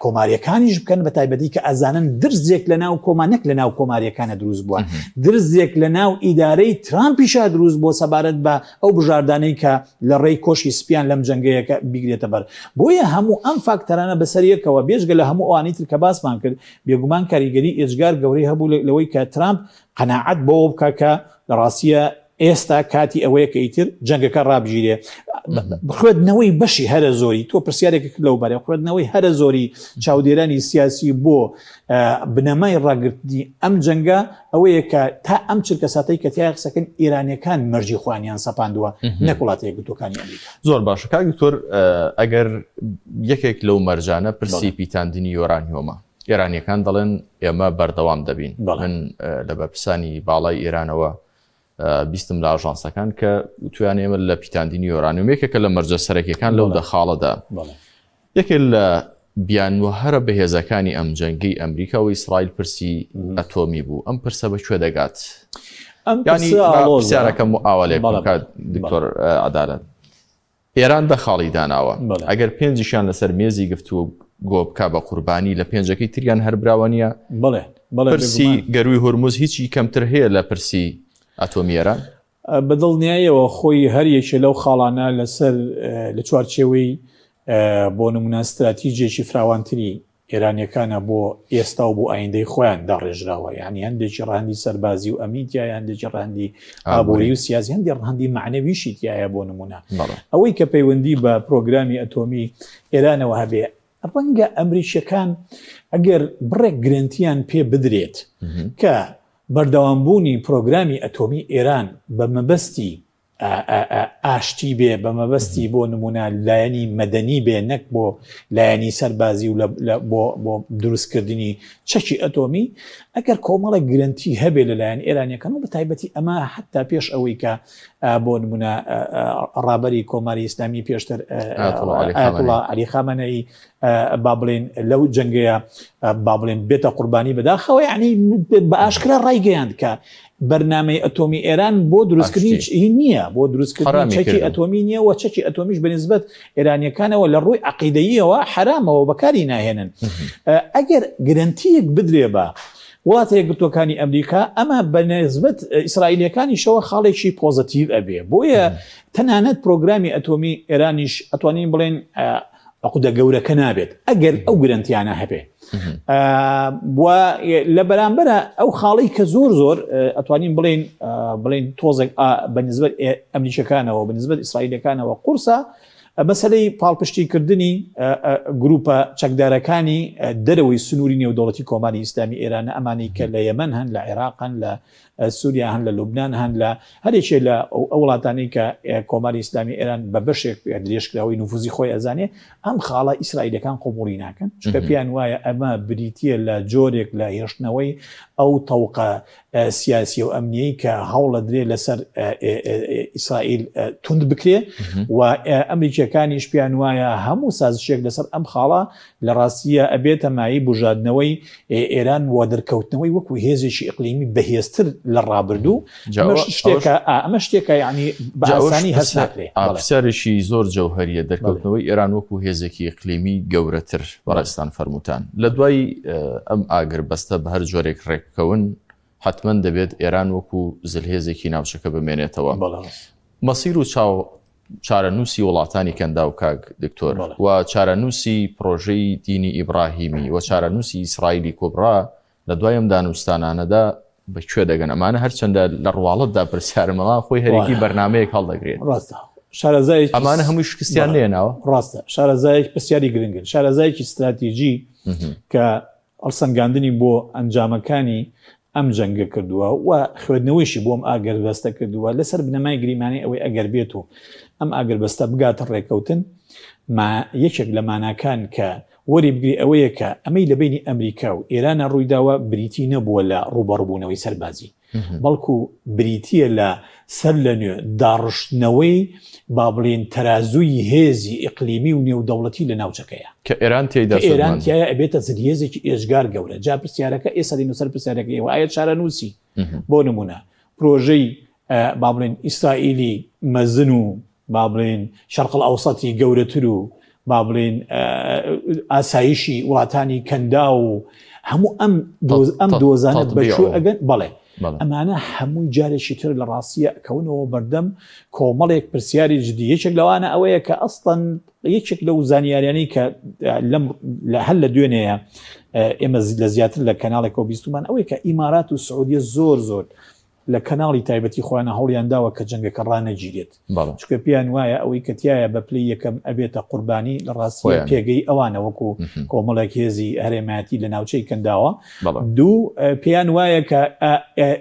Speaker 2: کۆماریەکانیش بکەن بە تایبەتی کە ئەزانن درزێک لە ناو کۆما نەک لە ناو کۆماریەکانە دروست بووە درزێک لە ناو ئیدارەی ترامپیشا دروست بۆ سەبارەت بە ئەو بژاردانەی کە لە ڕێی کۆشکی سپیان لەم جەنگەیەکە بیگرێتە بەر بۆیە هەموو ئەم فاکتەرانە بەسەر یەکەوە بێجگە لە هەموو ئەوانەی تر کە باسمان کرد بێگومان کاریگەری ئێجگار گەورەی هەبوو لەوەی کە ترامپ قەناعەت بەوە بکا کە لە ڕاستیە ئێستا کاتی ئەوەیە کە ئیتر جەنگەکە ڕابگیرێ. خوێندنەوەی بەشی هەرە زۆری تۆ پرسیارێک کرد لەو بارەیە خوێندنەوەی هەرە زۆری چاودێرانی سیاسی بۆ بنەمای ڕاگرتنی ئەم جەنگە ئەوەیە کە تا ئەم چرکە ساتەی کە تیای قسەکەن ئێرانیەکان مەرجی خۆیانیان سەپاندووە نەک وڵاتە یەکگرتووەکانی ئەمریکا.
Speaker 1: زۆر باشە کاک دکتۆر ئەگەر یەکێک لەو مەرجانە پرسی پیتاندنی یۆرانیۆمە ئێرانیەکان دەڵێن ئێمە بەردەوام دەبین من لە بەرپرسانی باڵای ئێرانەوە بیستم لە ئاژانسەکان کە وتویان ئێمە لە پیتاندنی یۆرانیوم یەکێکە لە مەرجە سەرەکیەکان لەو دە خاڵەدا یەکێک لە بیانوە هەرە بەهێزەکانی ئەم جەنگەی ئەمریکا و ئیسرائیل پرسی ئەتۆمی بوو ئەم پرسە بە کوێ دەگات
Speaker 2: ئەم
Speaker 1: ینی پرسیارەکەم و ئاوا لێ دکتۆر عدالت ئێران دە خاڵی داناوە ئەگەر پێنجیشیان لەسەر مێزی گفتوگۆ بکا بە قوربانی لە پێنجەکەی تریان هەر براوە نییە؟
Speaker 2: بەڵێ بەڵێ
Speaker 1: پرسی گەرووی هورمز هیچی کەمتر هەیە لە پرسی ئەتۆمی ئێران؟
Speaker 2: بە دڵنیایەوە خۆی هەر یەکێ لەو خاڵانە لەسەر لە چوارچێوەی بۆ نمونە ستراتیجێکی فراوانتری ئێرانیەکانە بۆ ئێستا و بۆ ئایندەی خۆیان داڕێژراوە یانی هەندێکی ڕەهەندی سەربازی و ئەمنی تایە هەندێکی ڕەهەندی ئابووری و سیاسی هەندێک ڕەهەندی مەعنەویشی تایە بۆ نمونە ئەوەی کە پەیوەندی بە پرۆگرامی ئەتۆمی ئێرانەوە هەبێ ڕەنگە ئەمریکیەکان ئەگەر بڕێک گرەنتیان پێ بدرێت کە بەردەوامبوونی پرۆگرامی ئەتۆمی ئێران بە مەبەستی ئاشتی بێ بە مەبەستی بۆ نمونە لایەنی مەدەنی بێ نەک بۆ لایەنی سەربازی و بۆ دروستکردنی چەکی ئەتۆمی ئەگەر کۆمەڵێک گرنتی هەبێ لەلایەن ئێرانیەکان و بە تایبەتی ئەمە حتا پێش ئەوەی کە بۆ نمونە ڕابەری کۆماری ئیسلامی پێشتر ئایەتوڵا عەلی خامنەیی با بڵێن لەو جەنگەیە با بڵێن بێتە قوربانی بەداخەوە یعنی بە ئاشکرا ڕایگەیاند کە بەرنامەی ئەتۆمی ئێران بۆ دروستکردنی هی نییە بۆ دروستکردنی چەکی ئەتۆمی نییە و چەکی ئەتۆمیش بەنسبەت ئێرانیەکانەوە لە ڕووی عقیدەییەوە حرامەوە بەکاری ناهێنن ئەگەر گرنتیەک بدرێ بە وڵاتە یەکگرتووەکانی ئەمریکا ئەمە بە نسبەت ئیسرائیلەکانیشەوە خاڵێکی پۆزەتیڤ ئەبێ بۆیە تەنانەت پرۆگرامی ئەتۆمی ئێرانیش ئەتوانین بڵێن عقدە گەورەکە نابێت ئەگەر ئەو گرنتیانە هەبێ لە بەرامبەرە ئەو خاڵی کە زۆر زۆر ئەتوانین بڵین بڵین تۆزێک بە نسبەت ئەمریکەکانەوە بە نسبەت ئیسرائیلەکانەوە قورسە مەسلەی پاڵپشتیکردنی گروپە چەکدارەکانی دەرەوەی سنووری نێودەوڵەتی کۆماری ئیسلامی ئێرانە ئەمانەی کە لە یەمەن هەن لە عێراقن لە سوریا هەن لە لوبنان هەن لە هەر یەکێ لە ئەو وڵاتانەی کە کۆماری ئیسلامی ئێران بە بەشێک یا درێژکراوەی نفوزی خۆی ئەزانێ ئەم خاڵە ئیسرائیلەکان قبوڵی ناکەن چونکە پێیان وایە ئەمە بریتییە لە جۆرێک لە هێشتنەوەی ئەو تەوقە سیاسی و ئەمنیەی کە هەوڵەدرێ لەسەر ئیسرائیل توند بکرێ و ئەمریکیەکانیش پێیان وایە هەموو سازشێک لەسەر ئەم خاڵە لە ڕاستییا ئەبێتە مایەی بوژاندنەوەی ئێران و دەرکەوتنەوەی وەکو هێزێکی ئیقلیمی بەهێزتر لە ڕابردوو. ئەمەش شتێکە ئەمە شتێکە یانی بە ئاسانی هەست ناکرێ.
Speaker 1: پرسیارێکی زۆر جەوهەریە دەرکەوتنەوەی ئێران وەکو هێزێکی ئیقلیمی گەورەتر بەڕێزتان فەرمووتان لە دوای ئەم ئاگربەستە بە هەر جۆرێک ڕێکبکەون حەتمەن دەبێت ئێران وەکو زلهێزێکی ناوچەکە بمێنێتەوە. مەسیر و چاو چارەنووسی وڵاتانی کەنداو کاک دکتۆر و چارەنووسی پرۆژەی دینی ئیبراهیمی و چارەنووسی ئیسرائیلی کوبرا لە دوای ئەم دانوستانانەدا بە کوێ دەگەن ئەمانە هەرچەندە لە ڕواڵەتدا پرسیارم بەڵام خۆی هەرێکی بەرنمەیەک هەڵدەگرێت
Speaker 2: ڕاستە شارەزایەکی
Speaker 1: ئەمانە هەمووی شکستیان نێناوە
Speaker 2: ڕاستە شارەزایەک پرسیاری گرنگن شارەزایەکی ستراتیژی کە هەڵسەنگاندنی بۆ ئەنجامەکانی ئەم جەنگە کردووە و خوێندنەوەیشی بۆ ئەم ئاگربەستە کردووە لەسەر بنەمای گریمانەی ئەوەی ئەگەر بێت و ئەم ئاگربەستە بگاتە ڕێکەوتن ما یەکێک لە ماناکان کە وەری بگری ئەوەیە کە ئەمەی لە بەینی ئەمریکا و ئێرانا ڕوویداوە بریتی نەبووە لە ڕووبەڕووبوونەوەی سەربازی، بەڵکو بریتییە لە سەر لە نوێ داڕشتنەوەی با بڵێین تەرازووی هێزی ئیقلیمی و نێودەوڵەتی لە ناوچەکەیا.
Speaker 1: کە ئێران تێیدا
Speaker 2: کە ئێران تیایا ئەبێتە زلهێزێکی ئێجگار گەورە. جا پرسیارەکە ئێستا دێینە سەر پرسیارەکەی ئێوە، ئایا چارەنووسی بۆ نموونە پرۆژەی با بڵێین ئیسرائیلی مەزن و با بڵێین شەرق الاوسطی گەورەتر و با بڵێین ئاسایشی وڵاتانی کەنداو و هەموو ئەم دۆز ئەم دۆزانە بەچوو ئەگەن بەڵێ ئەمانە هەمووی جارێکی تر لە ڕاستیە کەونەوە بەردەم کۆمەڵێک پرسیاری جدی یەکێک لەوانە ئەوەیە کە ئەسڵەن یەکێک لەو زانیاریانەی کە لەم لە هەر لە دوێنێیە ئێمە لە زیاتر لە کەناڵێکەوە بیستمان ئەوەی کە ئیمارات و سعودیە زۆر زۆر لە کەناڵی تایبەتی خۆیانە هەوڵیان داوە کە جەنگەکە ڕانەگیرێت، چونکە پێیان وایە ئەوەی کە تیایە بە پلەی یەکەم ئەبێتە قوربانی لە ڕاستیە پێگەی ئەوانە وەکو کۆمەڵێک هێزی هەرێمایەتی لە ناوچەی کەنداوە. دوو، پێیان وایە کە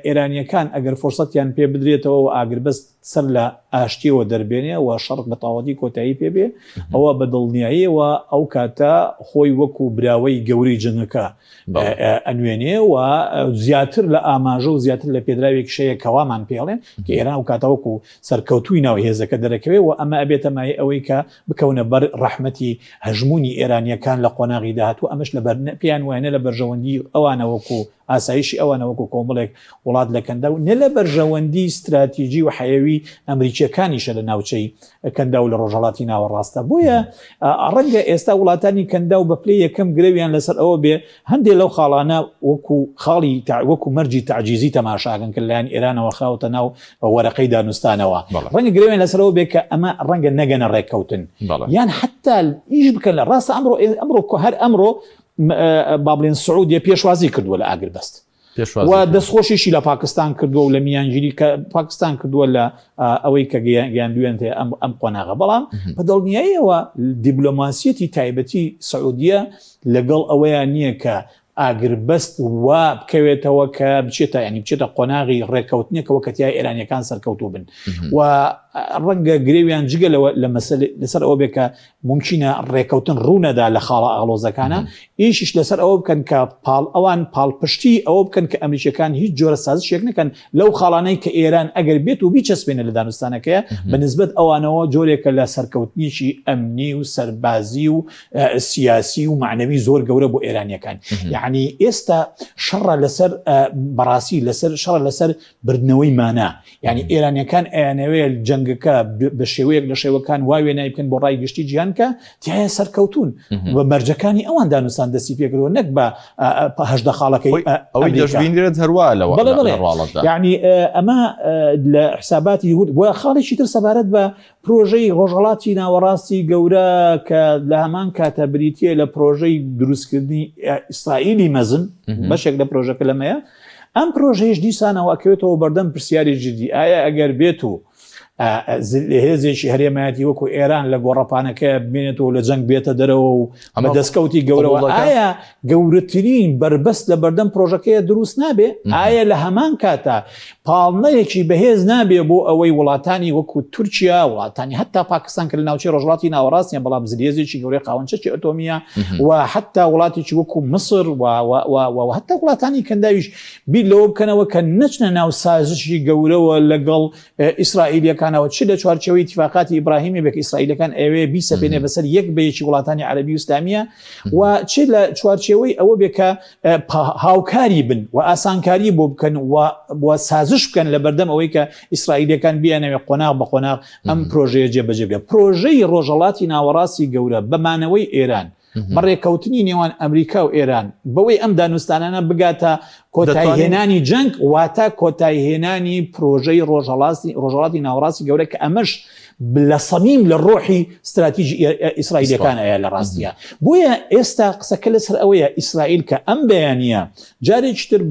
Speaker 2: ئێرانییەکان ئەگەر فرسەتیان پێ بدرێتەوە و ئاگربەست سەر لە ئاشتیەوە دەربێنێ و شەڕ بە تەواوەتی کۆتایی پێ بێ، ئەوە بە دڵنیاییەوە ئەو کاتە خۆی وەکو براوەی گەورەی جەنگەکە ئەنوێنێ و زیاتر لە ئاماژە و زیاتر لە پێدراوێکیش هەیە کە وامان پێڵێن کە ئێران ئەو کاتە وەکو سەرکەوتووی ناو هێزەکە دەرەکەوێ و ئەمە ئەبێتە مایەی ئەوەی کە بکەونە بەر ڕەحمەتی هەژموونی ئێرانییەکان لە قۆناغی داهاتوو ئەمەش لەبەر پێیان وایە نە لە بەرژەوەندی ئەوانە وەکو ئاسایشی ئەوانە وەکو کۆمەڵێک وڵات لە کەنداو نە لە بەرژەوەندی ستراتیجی و حەیەوی ئەمریکییەکانیشە لە ناوچەی کەنداو لە ڕۆژهەڵاتی ناوەڕاستە. بۆیە ڕەنگە ئێستا وڵاتانی کەنداو بە پلەی یەکەم گرەویان لەسەر ئەوە بێ هەندێ لەو خاڵانە وەکو خاڵی وەکو مەرجی تەعجیزی تەماشاکەن کە لەلایەن ئێرانەوە خراوەتە ناو وەرەقەی دانوستانەوە. ڕەنگە گرەویان لەسەر ئەوە بێ کە ئەمە ڕەنگە نەگەنە ڕێککەوتن یان حەتا ئیش بکەن لە ڕاستە ئەمڕۆ ئەمڕۆ هەر ئەمڕۆ با بڵێن سعودیە پێشوازی کردووە لە ئاگربەست. و دەستخۆشیشی لە پاکستان کردووە و لە میانگیری کە پاکستان کردووە لە ئەوەی کە گەیاندوێنتێ ئەم ئەم قۆناغە بەڵام بە دڵنیاییەوە دیبلۆماسیەتی تایبەتی سعودیە لەگەڵ ئەوەیان نییە کە ئاگربەست وا بکەوێتەوە کە بچێتە ینی بچێتە قۆناغی ڕێککەوتنێکەوە کە تیا ئێرانیەکان سەرکەوتوو بن و ڕەنگە گرێویان جگە لەوە لە مەسەل لەسەر ئەوە بێ کە مومکینە ڕێکەوتن ڕوونەدا لە خاڵە ئاڵۆزەکانە، ئیشیش لەسەر ئەوە بکەن کە پاڵ ئەوان پاڵپشتی ئەوە بکەن کە ئەمریکیەکان هیچ جۆرە سازشێک نەکەن لەو خاڵانەی کە ئێران ئەگەر بێت و بیچەسپێنێ لە دانوستانەکەیە بە نسبەت ئەوانەوە جۆرێکە لە سەرکەوتنێکی ئەمنی و سەربازی و سیاسی و مەعنەوی زۆر گەورە بۆ ئێرانیەکان یعنی ئێستا شەڕە لەسەر بەڕاستی لەسەر شەڕە لەسەر بردنەوەی مانا یعنی ئێرانیەکان ئەیانەوێ جەنگەکە بە شێوەیەک لە شێوەکان وا وێنای بکەن بۆ ڕای گشتی جیهان کە تیایە سەرکەوتون بە مەرجەکانی ئەوان دانوستان دەستی پێکردوە نەک بە 18 خاڵەکەی
Speaker 1: ئەوەی دەشبینرێت هەروە لەوە
Speaker 2: بەڵێ بەڵێ یعنی ئەمە لە حساباتی هورد بۆ خاڵێکی تر سەبارەت بە پرۆژەی ڕۆژهەڵاتی ناوەڕاستی گەورە کە لە هەمان کاتە بریتییە لە پرۆژەی دروستکردنی ئیسرائیلی مەزن، بەشێک لە پرۆژەکە لەمەیە، ئەم پرۆژەیش دیسانەوە ئەکەوێتەوە بەردەم پرسیاری جدی، ئایا ئەگەر بێت و هێزێکی هەرێمایەتی وەکو ئێران لە گۆڕەپانەکە بمێنێتەوە لە جەنگ بێتە دەرەوە و ئەمە دەستکەوتی گەورەوە ئایا گەورەترین بەربەست لە بەردەم پرۆژەکەیە دروست نابێ؟ ئایا لە هەمان کاتا پاڵنەرێکی بەهێز نابێ بۆ ئەوەی وڵاتانی وەکو تورکیا، وڵاتانی هەتا پاکستان کە لە ناوچەی ڕۆژهەڵاتی ناوەڕاست نیە بەڵام زلهێزێکی گەورەی خاوەن چەکی ئەتۆمییە و هەتا وڵاتێکی وەکو میسر و و هەتا وڵاتانی کەنداویش بیر لەوە بکەنەوە کە نەچنە ناو سازشی گەورەوە لەگەڵ ئیسرائیلیەکانەوە چ لە چوارچێوەی ئیتیفاقاتی ئیبراهیمی بێ کە ئیسرائیلەکان ئەیەوێ بیسەپێنێ بەسەر یەک بە یەکی وڵاتانی عەرەبی و ئیسلامیە و چ لە چوارچێوەی ئەوە بێ کە هاوکاری بن و ئاسانکاری بۆ بکەن و سازش بکەن لە بەردەم ئەوەی کە ئیسرائیلەکان بیانەوێ قۆناغ بە قۆناغ ئەم پرۆژەیە جێبەجێ بکەن. پرۆژەی ڕۆژهەڵاتی ناوەڕاستی گەورە بە مانەوەی ئێران بە ڕێککەوتنی نێوان ئەمریکا و ئێران بەوەی ئەم دانوستانانە بگاتە کۆتاییهێنانی جەنگ، واتە کۆتاییهێنانی پرۆژەی ڕۆژهەڵاتی ڕۆژهەڵاتی ناوەڕاستی گەورە کە ئەمەش لە سەمیم لە ڕۆحی ستراتیژی ئیسرائیلەکان ئەیە لە ڕاستیە. بۆیە ئێستا قسەکە لەسەر ئەوەیە ئیسرائیل کە ئەم بەیانیە جارێکی تر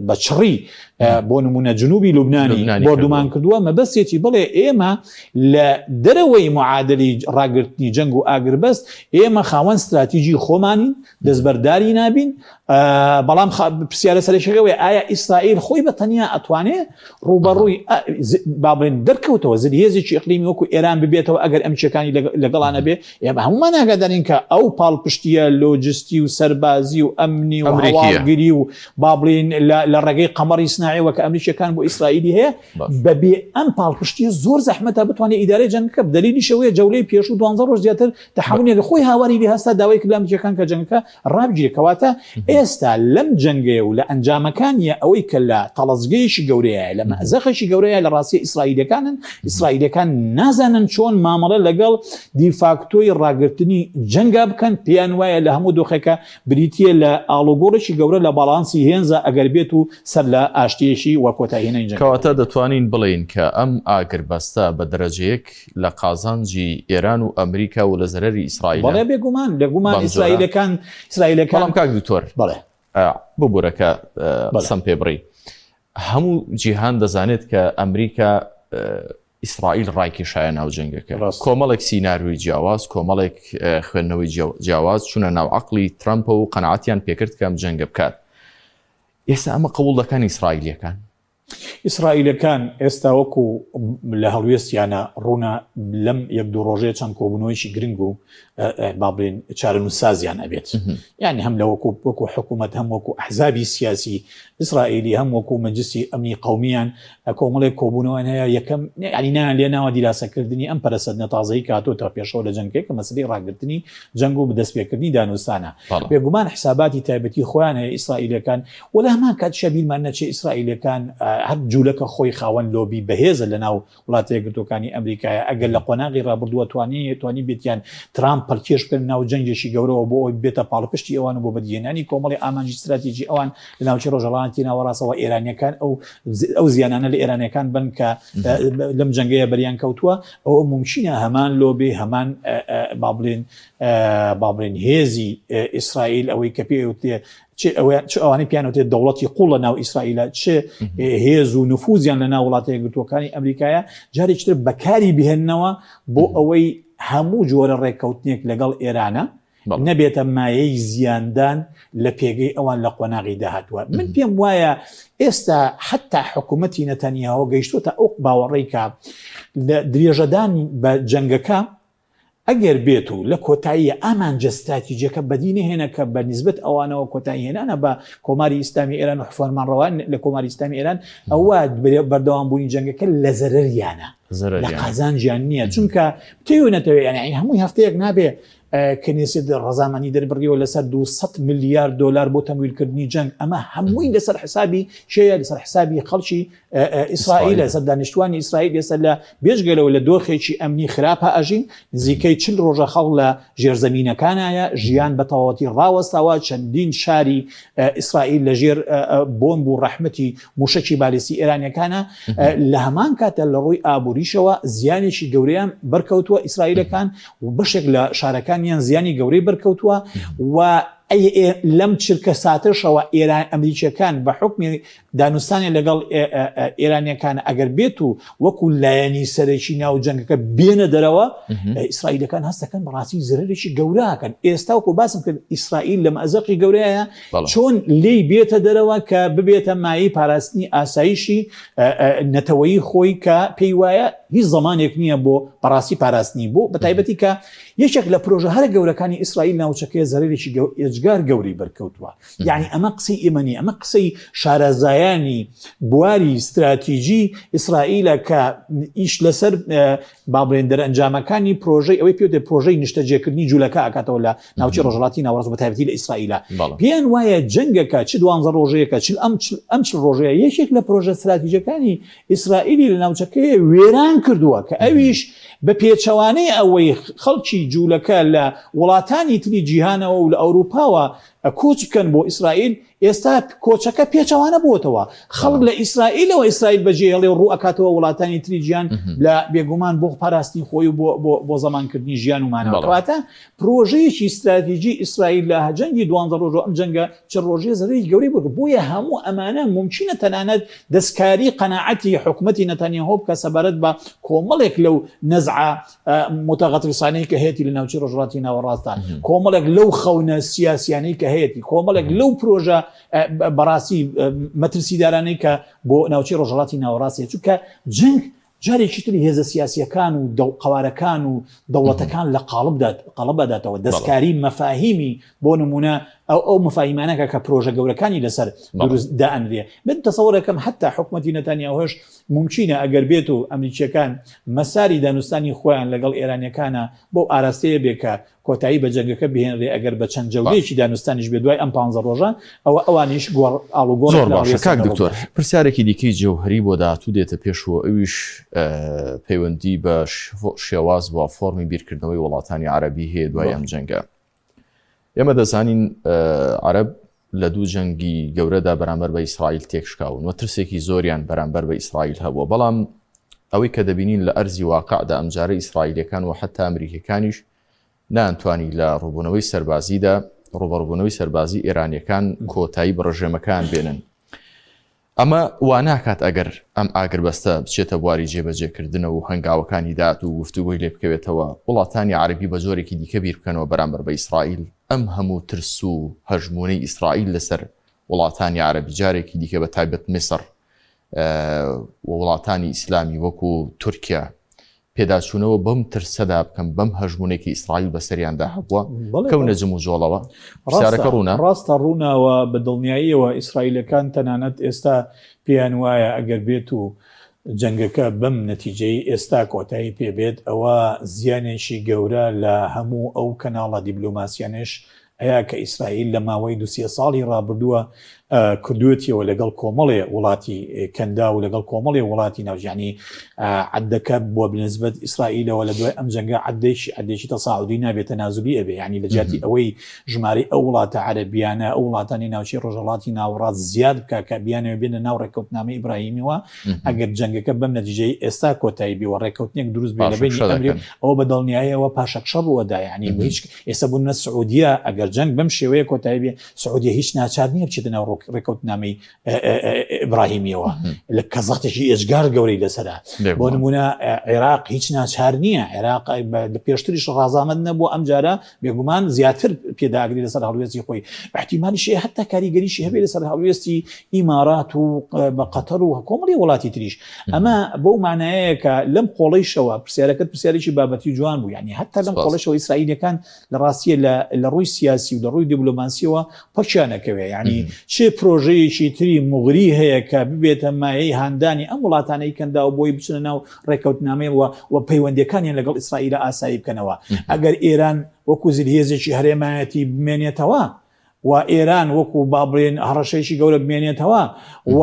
Speaker 2: بە چڕی بۆ نمونە جنوبی لوبنانی بۆردومان کردووە مەبەستێتی بڵێ ئێمە لە دەرەوەی معادلی ڕاگرتنی جەنگ و ئاگربەست ئێمە خاوەن ستراتیژی خۆمانین دەستبەرداری نابین بەڵام پرسیارە سەرەکیەکە ئەوەیە ئایا ئیسرائیل خۆی بە تەنیا ئەتوانێ ڕووبەڕووی با بڵێن دەرکەوتەوە زلهێزێکی ئیقلیمی وەکو ئێران ببێتەوە ئەگەر ئەمریکیەکانی لەگەڵا نەبێ؟ ئێمە هەموومان ئاگادارین کە ئەو پاڵپشتییە لۆجستی و سەربازی و ئەمنی و هەواڵگری و با بڵێین لە ڕێگەی قەمەڕی سناعیەوە کە ئەمریکیەکان بۆ ئیسرائیلی هەیە بەبێ ئەم پاڵپشتیە زۆر زەحمەتە بتوانێت ئیدارەی جەنگەکە دەلیلیش ئەوەیە جەولەی پێشوو دوانزە ڕۆژ زیاتر تەحەمولی نەکرد خۆی هاواری لێ هەستا داوای کرد لە ئەمریکیەکان کە جەنگەکە ڕابگیرێت کەواتە ئێستا لەم جەنگەیە و لە ئەنجامەکانیە ئەوەی کە لە تەڵەزگەیەکی گەورەیە لە مەئزەقێکی گەورەیە لە ڕاستیە ئیسرائیلەکانن ئیسرائیلەکان نازانن چۆن مامەڵە لەگەڵ دیفاکتۆی ڕاگرتنی جەنگا بکەن پێیان وایە لە هەموو دۆخێکە بریتییە لە ئاڵوگۆڕێکی گەورە لە باڵانسی هێنزا ئەگەر بێت و سەر لە ئاشتییەکی و کۆتاییهێنانی جەنگەکە.
Speaker 1: کەواتە دەتوانین بڵێین کە ئەم ئاگربەستە بە دەرەجەیەک لە قازانجی ئێران و ئەمریکا و لە زەرەری ئیسرائیلە؟
Speaker 2: بەڵێ بێگومان، بێگومان ئیسرائیلەکان، ئیسرائیلەکان.
Speaker 1: بەڵام کاک دکتۆر،
Speaker 2: بەڵێ.
Speaker 1: ببورە کە قسەم پێ بڕی. هەموو جیهان دەزانێت کە ئەمریکا ئیسرائیل ڕایکێشایە ناو جەنگەکە. کۆمەڵێک سیناریۆی جیاواز، کۆمەڵێک خوێندنەوەی جیاواز چوونە ناو عەقڵی ترەمپەوە و قەناعەتیان پێکرد کە ئەم جەنگە بکات. ئێستا ئەمە قبوڵ دەکەن ئیسرائیلییەکان؟
Speaker 2: ئیسرائیلەکان ئێستا وەکو لە هەڵوێستیانە ڕوونە لەم یەک دوو ڕۆژەیە چەند کۆبوونەوەیەکی گرنگ و با بڵێن چارەنووسسازیان ئەبێت. یعنی هەم لە وەکو وەکو حکوومەت هەم وەکو ئەحزابی سیاسی ئیسرائیلی هەم وەکو مەجلسی ئەمنی قەومیان کۆمەڵێک کۆبوونەوەیان هەیە یەکەم یعنی نایان لێ ناوە دیراسەکردنی ئەم پەرەسەندنە تازەی کە هاتۆتە پێشەوە لە جەنگەکە کە مەسەلەی ڕاگرتنی جەنگ و دەستپێکردنی دانوستانە بێگومان حساباتی تایبەتی خۆیان هەیە ئیسرائیلەکان و لە هەمان کاتیشا بیرمان نەچێ ئیسرائیلەکان هەر جوولەکە خۆی خاوەن لۆبی بەهێزە لە ناو وڵاتە یەکگرتووەکانی ئەمریکایە، ئەگەر لە قۆناغی ڕابردووە توانی توانیبێتیان ترامپ پەلکێش بکەنە ناو جەنگێکی گەورەوە بۆ ئەوەی ببێتە پاڵپشتی ئەوان و بۆ بەدیهێنانی کۆمەڵی ئامانجی ستراتیجی ئەوان لە ناوچەی ڕۆژهەڵاتی ناوەڕاستەوە ئێرانیەکان ئەو ئەو زیانانە لە ئێرانیەکان بن کە لەم جەنگەیە بەریان کەوتووە ئەوە مومکینە هەمان لۆبی هەمان با بڵێن با بڵێن هێزی ئیسرائیل ئەوەی کە پێی وترێ چ ئەوانەی پێیان وترێت دەوڵەتی قوڵ لە ناو ئیسرائیلە چ هێز و نفوزیان لە ناو وڵاتە یەکگرتووەکانی ئەمریکایە جارێکی تر بەکاری بهێننەوە بۆ ئەوەی هەموو جۆرە ڕێککەوتنێک لەگەڵ ئێرانە نەبێتە مایەی زیاندان لە پێگەی ئەوان لە قۆناغی داهاتووە من پێم وایە ئێستا حتا حکوومەتی نەتەنیاهۆ گەیشتوتە ئەو باوەڕێک کە لە درێژەدان بە جەنگەکە ئەگەر بێت و لە کۆتاییە ئامانجە ستراتیجیەکە بەدی نەهێنە کە بە نیسبەت ئەوانەوە کۆتایی هێنانە بە کۆماری ئیسلامی ئێران و فەرمانڕەوان لە کۆماری ئیسلامی ئێران ئەوە بەردەوام بوونی جەنگەکە لە زەرەریانە لە قازانجیان نییە چونکە بتەوێ نەتەوێ یعنی هەمووی هەفتەیەک نابێ کنێسێت ڕەزامەنی دەربڕیەوە لەسەر 200 میلیارد دلار بۆ تەمویلکردنی جەنگ ئەمە هەمووی لەسەر حسابی شەیە لەسەر حسابی خەڵکی ئیسرائیل لەسەر دانیشتوانی ئیسرائیل ئێستا لە بێجگەلەوە لە دۆخێکی ئەمنی خراپە ئەژین نزیکەی چل ڕۆژە خەڵک لە ژێرزەمینەکانایە ژیان بە تەواوەتی ڕاوەستاوە چەندین شاری ئیسرائیل لە ژێر بۆمب و ڕەحمەتی موشەکی بالیستی ئێرانیەکانە لە هەمان کاتە لە ڕووی ئابووریشەوە زیانێکی گەورەیان بەرکەوتووە ئیسرائیلەکان و بەشێک لە شارەکانیان زیانی گەورەی بەرکەوتووە و لەم چرکە ساتەشەوە ئێران ئەمریکیەکان بە حکمی دانوستانێ لەگەڵ ئێرانیەکان ئەگەر بێت و وەکو لایەنی سەرەکی ناو جەنگەکە بێنە دەرەوە ئیسرائیلەکان هەستەکەن بەڕاستی زەرەرێکی گەوراکەن ئێستا وەکو باسم کرد ئیسرائیل لە مەزەقی گەورەیە چۆن لێی بێتە دەرەوە کە ببێتە مایەی پاراستنی ئاسایشی نەتەوەیی خۆی کە پێی وایە هیچ زەمانێک نییە بۆ بەڕاستی پاراستنی بۆ بەتایبەتی کە یەکێک لە پرۆژە هەرە گەورەکانی ئیسرائیل ناوچەکەیە زەرەرێکی ئێجگار گەورەی بەرکەوتووە. یعنی ئەمە قسەی ئێمە نییە ئەمە قسەی شارەزایانی بواری ستراتیجی ئیسرائیلە کە ئیش لەسەر با بڵێن دەرئەنجامەکانی پرۆژەی ئەوەی پێوتێ پرۆژەی نیشتەجێکردنی جوولەکە ئەکاتەوە لە ناوچەی ڕۆژهەڵاتی ناوەڕاست بە تایبەتی لە ئیسرائیلە پێیان وایە جەنگەکە چ دوانزە ڕۆژەیەکە چ ئەم ئەم چل ڕۆژەیە یەکێک لە پرۆژە ستراتیجەکانی ئیسرائیلی لە ناوچەکەی وێران کردووە کە ئەویش بە پێچەوانەی ئەوەی خەڵکی جوولەکە لە وڵاتانی تری جیهانەوە و لە ئەوروپاوە کۆچ بکەن بۆ ئیسرائیل، ئێستا کۆچەکە پێچەوانە بووەتەوە، خەڵک لە ئیسرائیلەوە ئیسرائیل بەجێهێڵێ و ڕوو ئەکاتەوە وڵاتانی تری جیهان لە بێگومان بۆ پاراستنی خۆی و بۆ بۆ زەمانکردنی ژیان و مانەوە. کەواتە پرۆژەیەکی ستراتیجی ئیسرائیل لە جەنگی دوانزە ڕۆژ و ئەم جەنگە چل ڕۆژەیە زەرەری گەورەی بۆ کرد. بۆیە هەموو ئەمانە مومکینە تەنانەت دەستکاری قەناعەتی حکومەتی نەتانیاهۆ بکات سەبارەت بە کۆمەڵێک لەو نەزعە متغطرسانەی کە هەیەتی لە ناوچەی ڕۆژهەڵاتی ناوەڕاستدا، کۆمەڵێک لەو خەونە سیاسیانەی کە هەیەتی. هەیەی کۆمەڵێک لەو پرۆژە بەڕاستی مەترسیدارانەی کە بۆ ناوچەی ڕۆژهەڵاتی ناوەڕاست هەیە، چونکە جەنگ جارێکی تر هێزە سیاسییەکان و قەوارەکان و دەوڵەتەکان لە قاڵب ئەداتەوە، دەستکاری مەفاهیمی بۆ نموونە ئەو ئەو مەفاهیمانە کە کە پرۆژە گەورەکانی لەسەر دروست دائەنرێ. من تەسەوڕ ئەکەم حەتتا حکومەتی نەتانیاهۆش مومکینە ئەگەر بێت و ئەمریکییەکان مەساری دانوستانی خۆیان لەگەڵ ئێرانییەکانا بەو ئاراستەیە بێ کە کۆتایی بە جەنگەکە بهێنرێ ئەگەر بە چەند جەولەیەکی دانوستانیش بێ دوای ئەم پانزە ڕۆژە ئەوە ئەوانیش گۆڕ ئاڵوگۆڕێک
Speaker 1: زۆر
Speaker 2: لە
Speaker 1: باشە
Speaker 2: هەڵوێستیان
Speaker 1: کاک
Speaker 2: ڕوو
Speaker 1: دکتۆر
Speaker 2: بدات.
Speaker 1: پرسیارێکی دیکەی جەوهەری بۆ داهاتوو دێتە پێش و ئەویش پەیوەندی بە شێواز و فۆرمی بیرکردنەوەی وڵاتانی عەرەبی هەیە دوای ئەم جەنگە. ئێمە دەزانین عەرەب لە دوو جەنگی گەورەدا بەرامبەر بە ئیسرائیل تێکشکاون و ترسێکی زۆریان بەرامبەر بە ئیسرائیل هەبووە بەڵام ئەوەی کە دەبینین لە ئەرزی واقعدا ئەمجارە ئیسرائیلەکان و حتا ئەمریکەکانیش نانتوانی لە ڕووبوونەوەی سەربازیدا ڕوبەڕبوونەوەی سەربازی ئێرانیەکان کۆتایی بە ڕژێمەکان بێنن. ئەمە وا ناکات ئەگەر ئەم ئاگربەستە بچێتە بواری جێبەجێکردنەوە و هەنگاوەکانی دات و گفتوگۆی لێ بکەوێتەوە، وڵاتانی عەرەبی بە جۆرێکی دیکە بیر بکەنەوە بەرامبەر بە ئیسرائیل، ئەم هەموو ترس و هەژموونەی ئیسرائیل لەسەر وڵاتانی عەرەبی جارێکی دیکە بە تایبەت میسڕ و وڵاتانی ئیسلامی وەکو تورکیا پێداچوونەوە بەم ترسەدا بکەن، بەم هەژموونەی کە ئیسرائیل بەسەریاندا هەبووە، بکەونە جموجۆڵەوە؟ پرسیارەکە ڕوونە؟
Speaker 2: ڕاستە ڕوونە و بە دڵنیاییەوە ئیسرائیلەکان تەنانەت ئێستا پێیان وایە ئەگەر بێت و جەنگەکە بەم نەتیجەی ئێستا کۆتایی پێ بێت ئەوا زیانێکی گەورە لە هەموو ئەو کەناڵە دیبلۆماسیانەش ئەیا کە ئیسرائیل لە ماوەی دوو سێ ساڵی ڕابردووە کردوێتیەوە لەگەڵ کۆمەڵێ وڵاتی کەنداو و لەگەڵ کۆمەڵێ وڵاتی ناوچە یانی عەدەکە بۆ بنسبەت ئیسرائیلەوە لە دوای ئەم جەنگە عەدێکی عەدێکی تەساعودی نابێت تەنازولی ئەبێ یانی لە جیاتی ئەوەی ژمارەی ئەو وڵاتە عەرەبیانە ئەو وڵاتانی ناوچەی ڕۆژهەڵاتی ناوەڕاست زیاد بکا کە بیانەوێ بێنە ناو ڕێککەوتنامەی ئیبراهیمیەوە ئەگەر جەنگەکە بەم نەتیجەی ئێستا کۆتایی بێ و ڕێککەوتنێک دروست بێ لە بەینی ئەمری ئەوە بە دڵنیاییەوە پاشەکشە ڕووەدا یانی هیچ ئێستا بۆ نمونە سعودیە ئەگەر جەنگ بەم شێوەیە کۆتایی بێ سعودیە هیچ ناچار نییە بچێتە ناو ڕێککەوتنامەی ئیبراهیمیەوە لە کە زەختێکی ئێجگار گەورەی لەسەرە بۆ نمونە عێراق هیچ ناچار نییە عێراق لە پێشتریش ڕازامەند نەبوو ئەمجارە بێگومان زیاتر پێداگری لەسەر هەڵوێستی خۆی احتیمالیشی حتا کاریگەریشی هەبێ لەسەر هەڵوێستی ئیمارات و بە قەتەر و کۆمەڵی وڵاتی تریش ئەمە بەو مانایەیە کە لەم قۆڵەیشەوە پرسیارەکەت پرسیارێکی بابەتی جوان بوو یعنی هەتا لەم قۆڵەشەوە ئیسرائیلەکان لە ڕاستیە لە ڕووی سیاسی و لە ڕووی دیبلۆماسیەوە پەکیان نەکەوێ یعنی چ پرۆژەیەکی تری موغری هەیە کە ببێتە مایەی هاندانی ئەم وڵاتانەی کەنداو بۆی بچنە ناو ڕێککەوتنامەیەوە و پەیوەندیەکانیان لەگەڵ ئیسرائیل ئاسایی بکەنەوە ئەگەر ئێران وەکو زلهێزێکی هەرێمایەتی بمێنێتەوە و ئێران وەکو با بڵێن هەڕەشەیەکی گەورە بمێنێتەوە و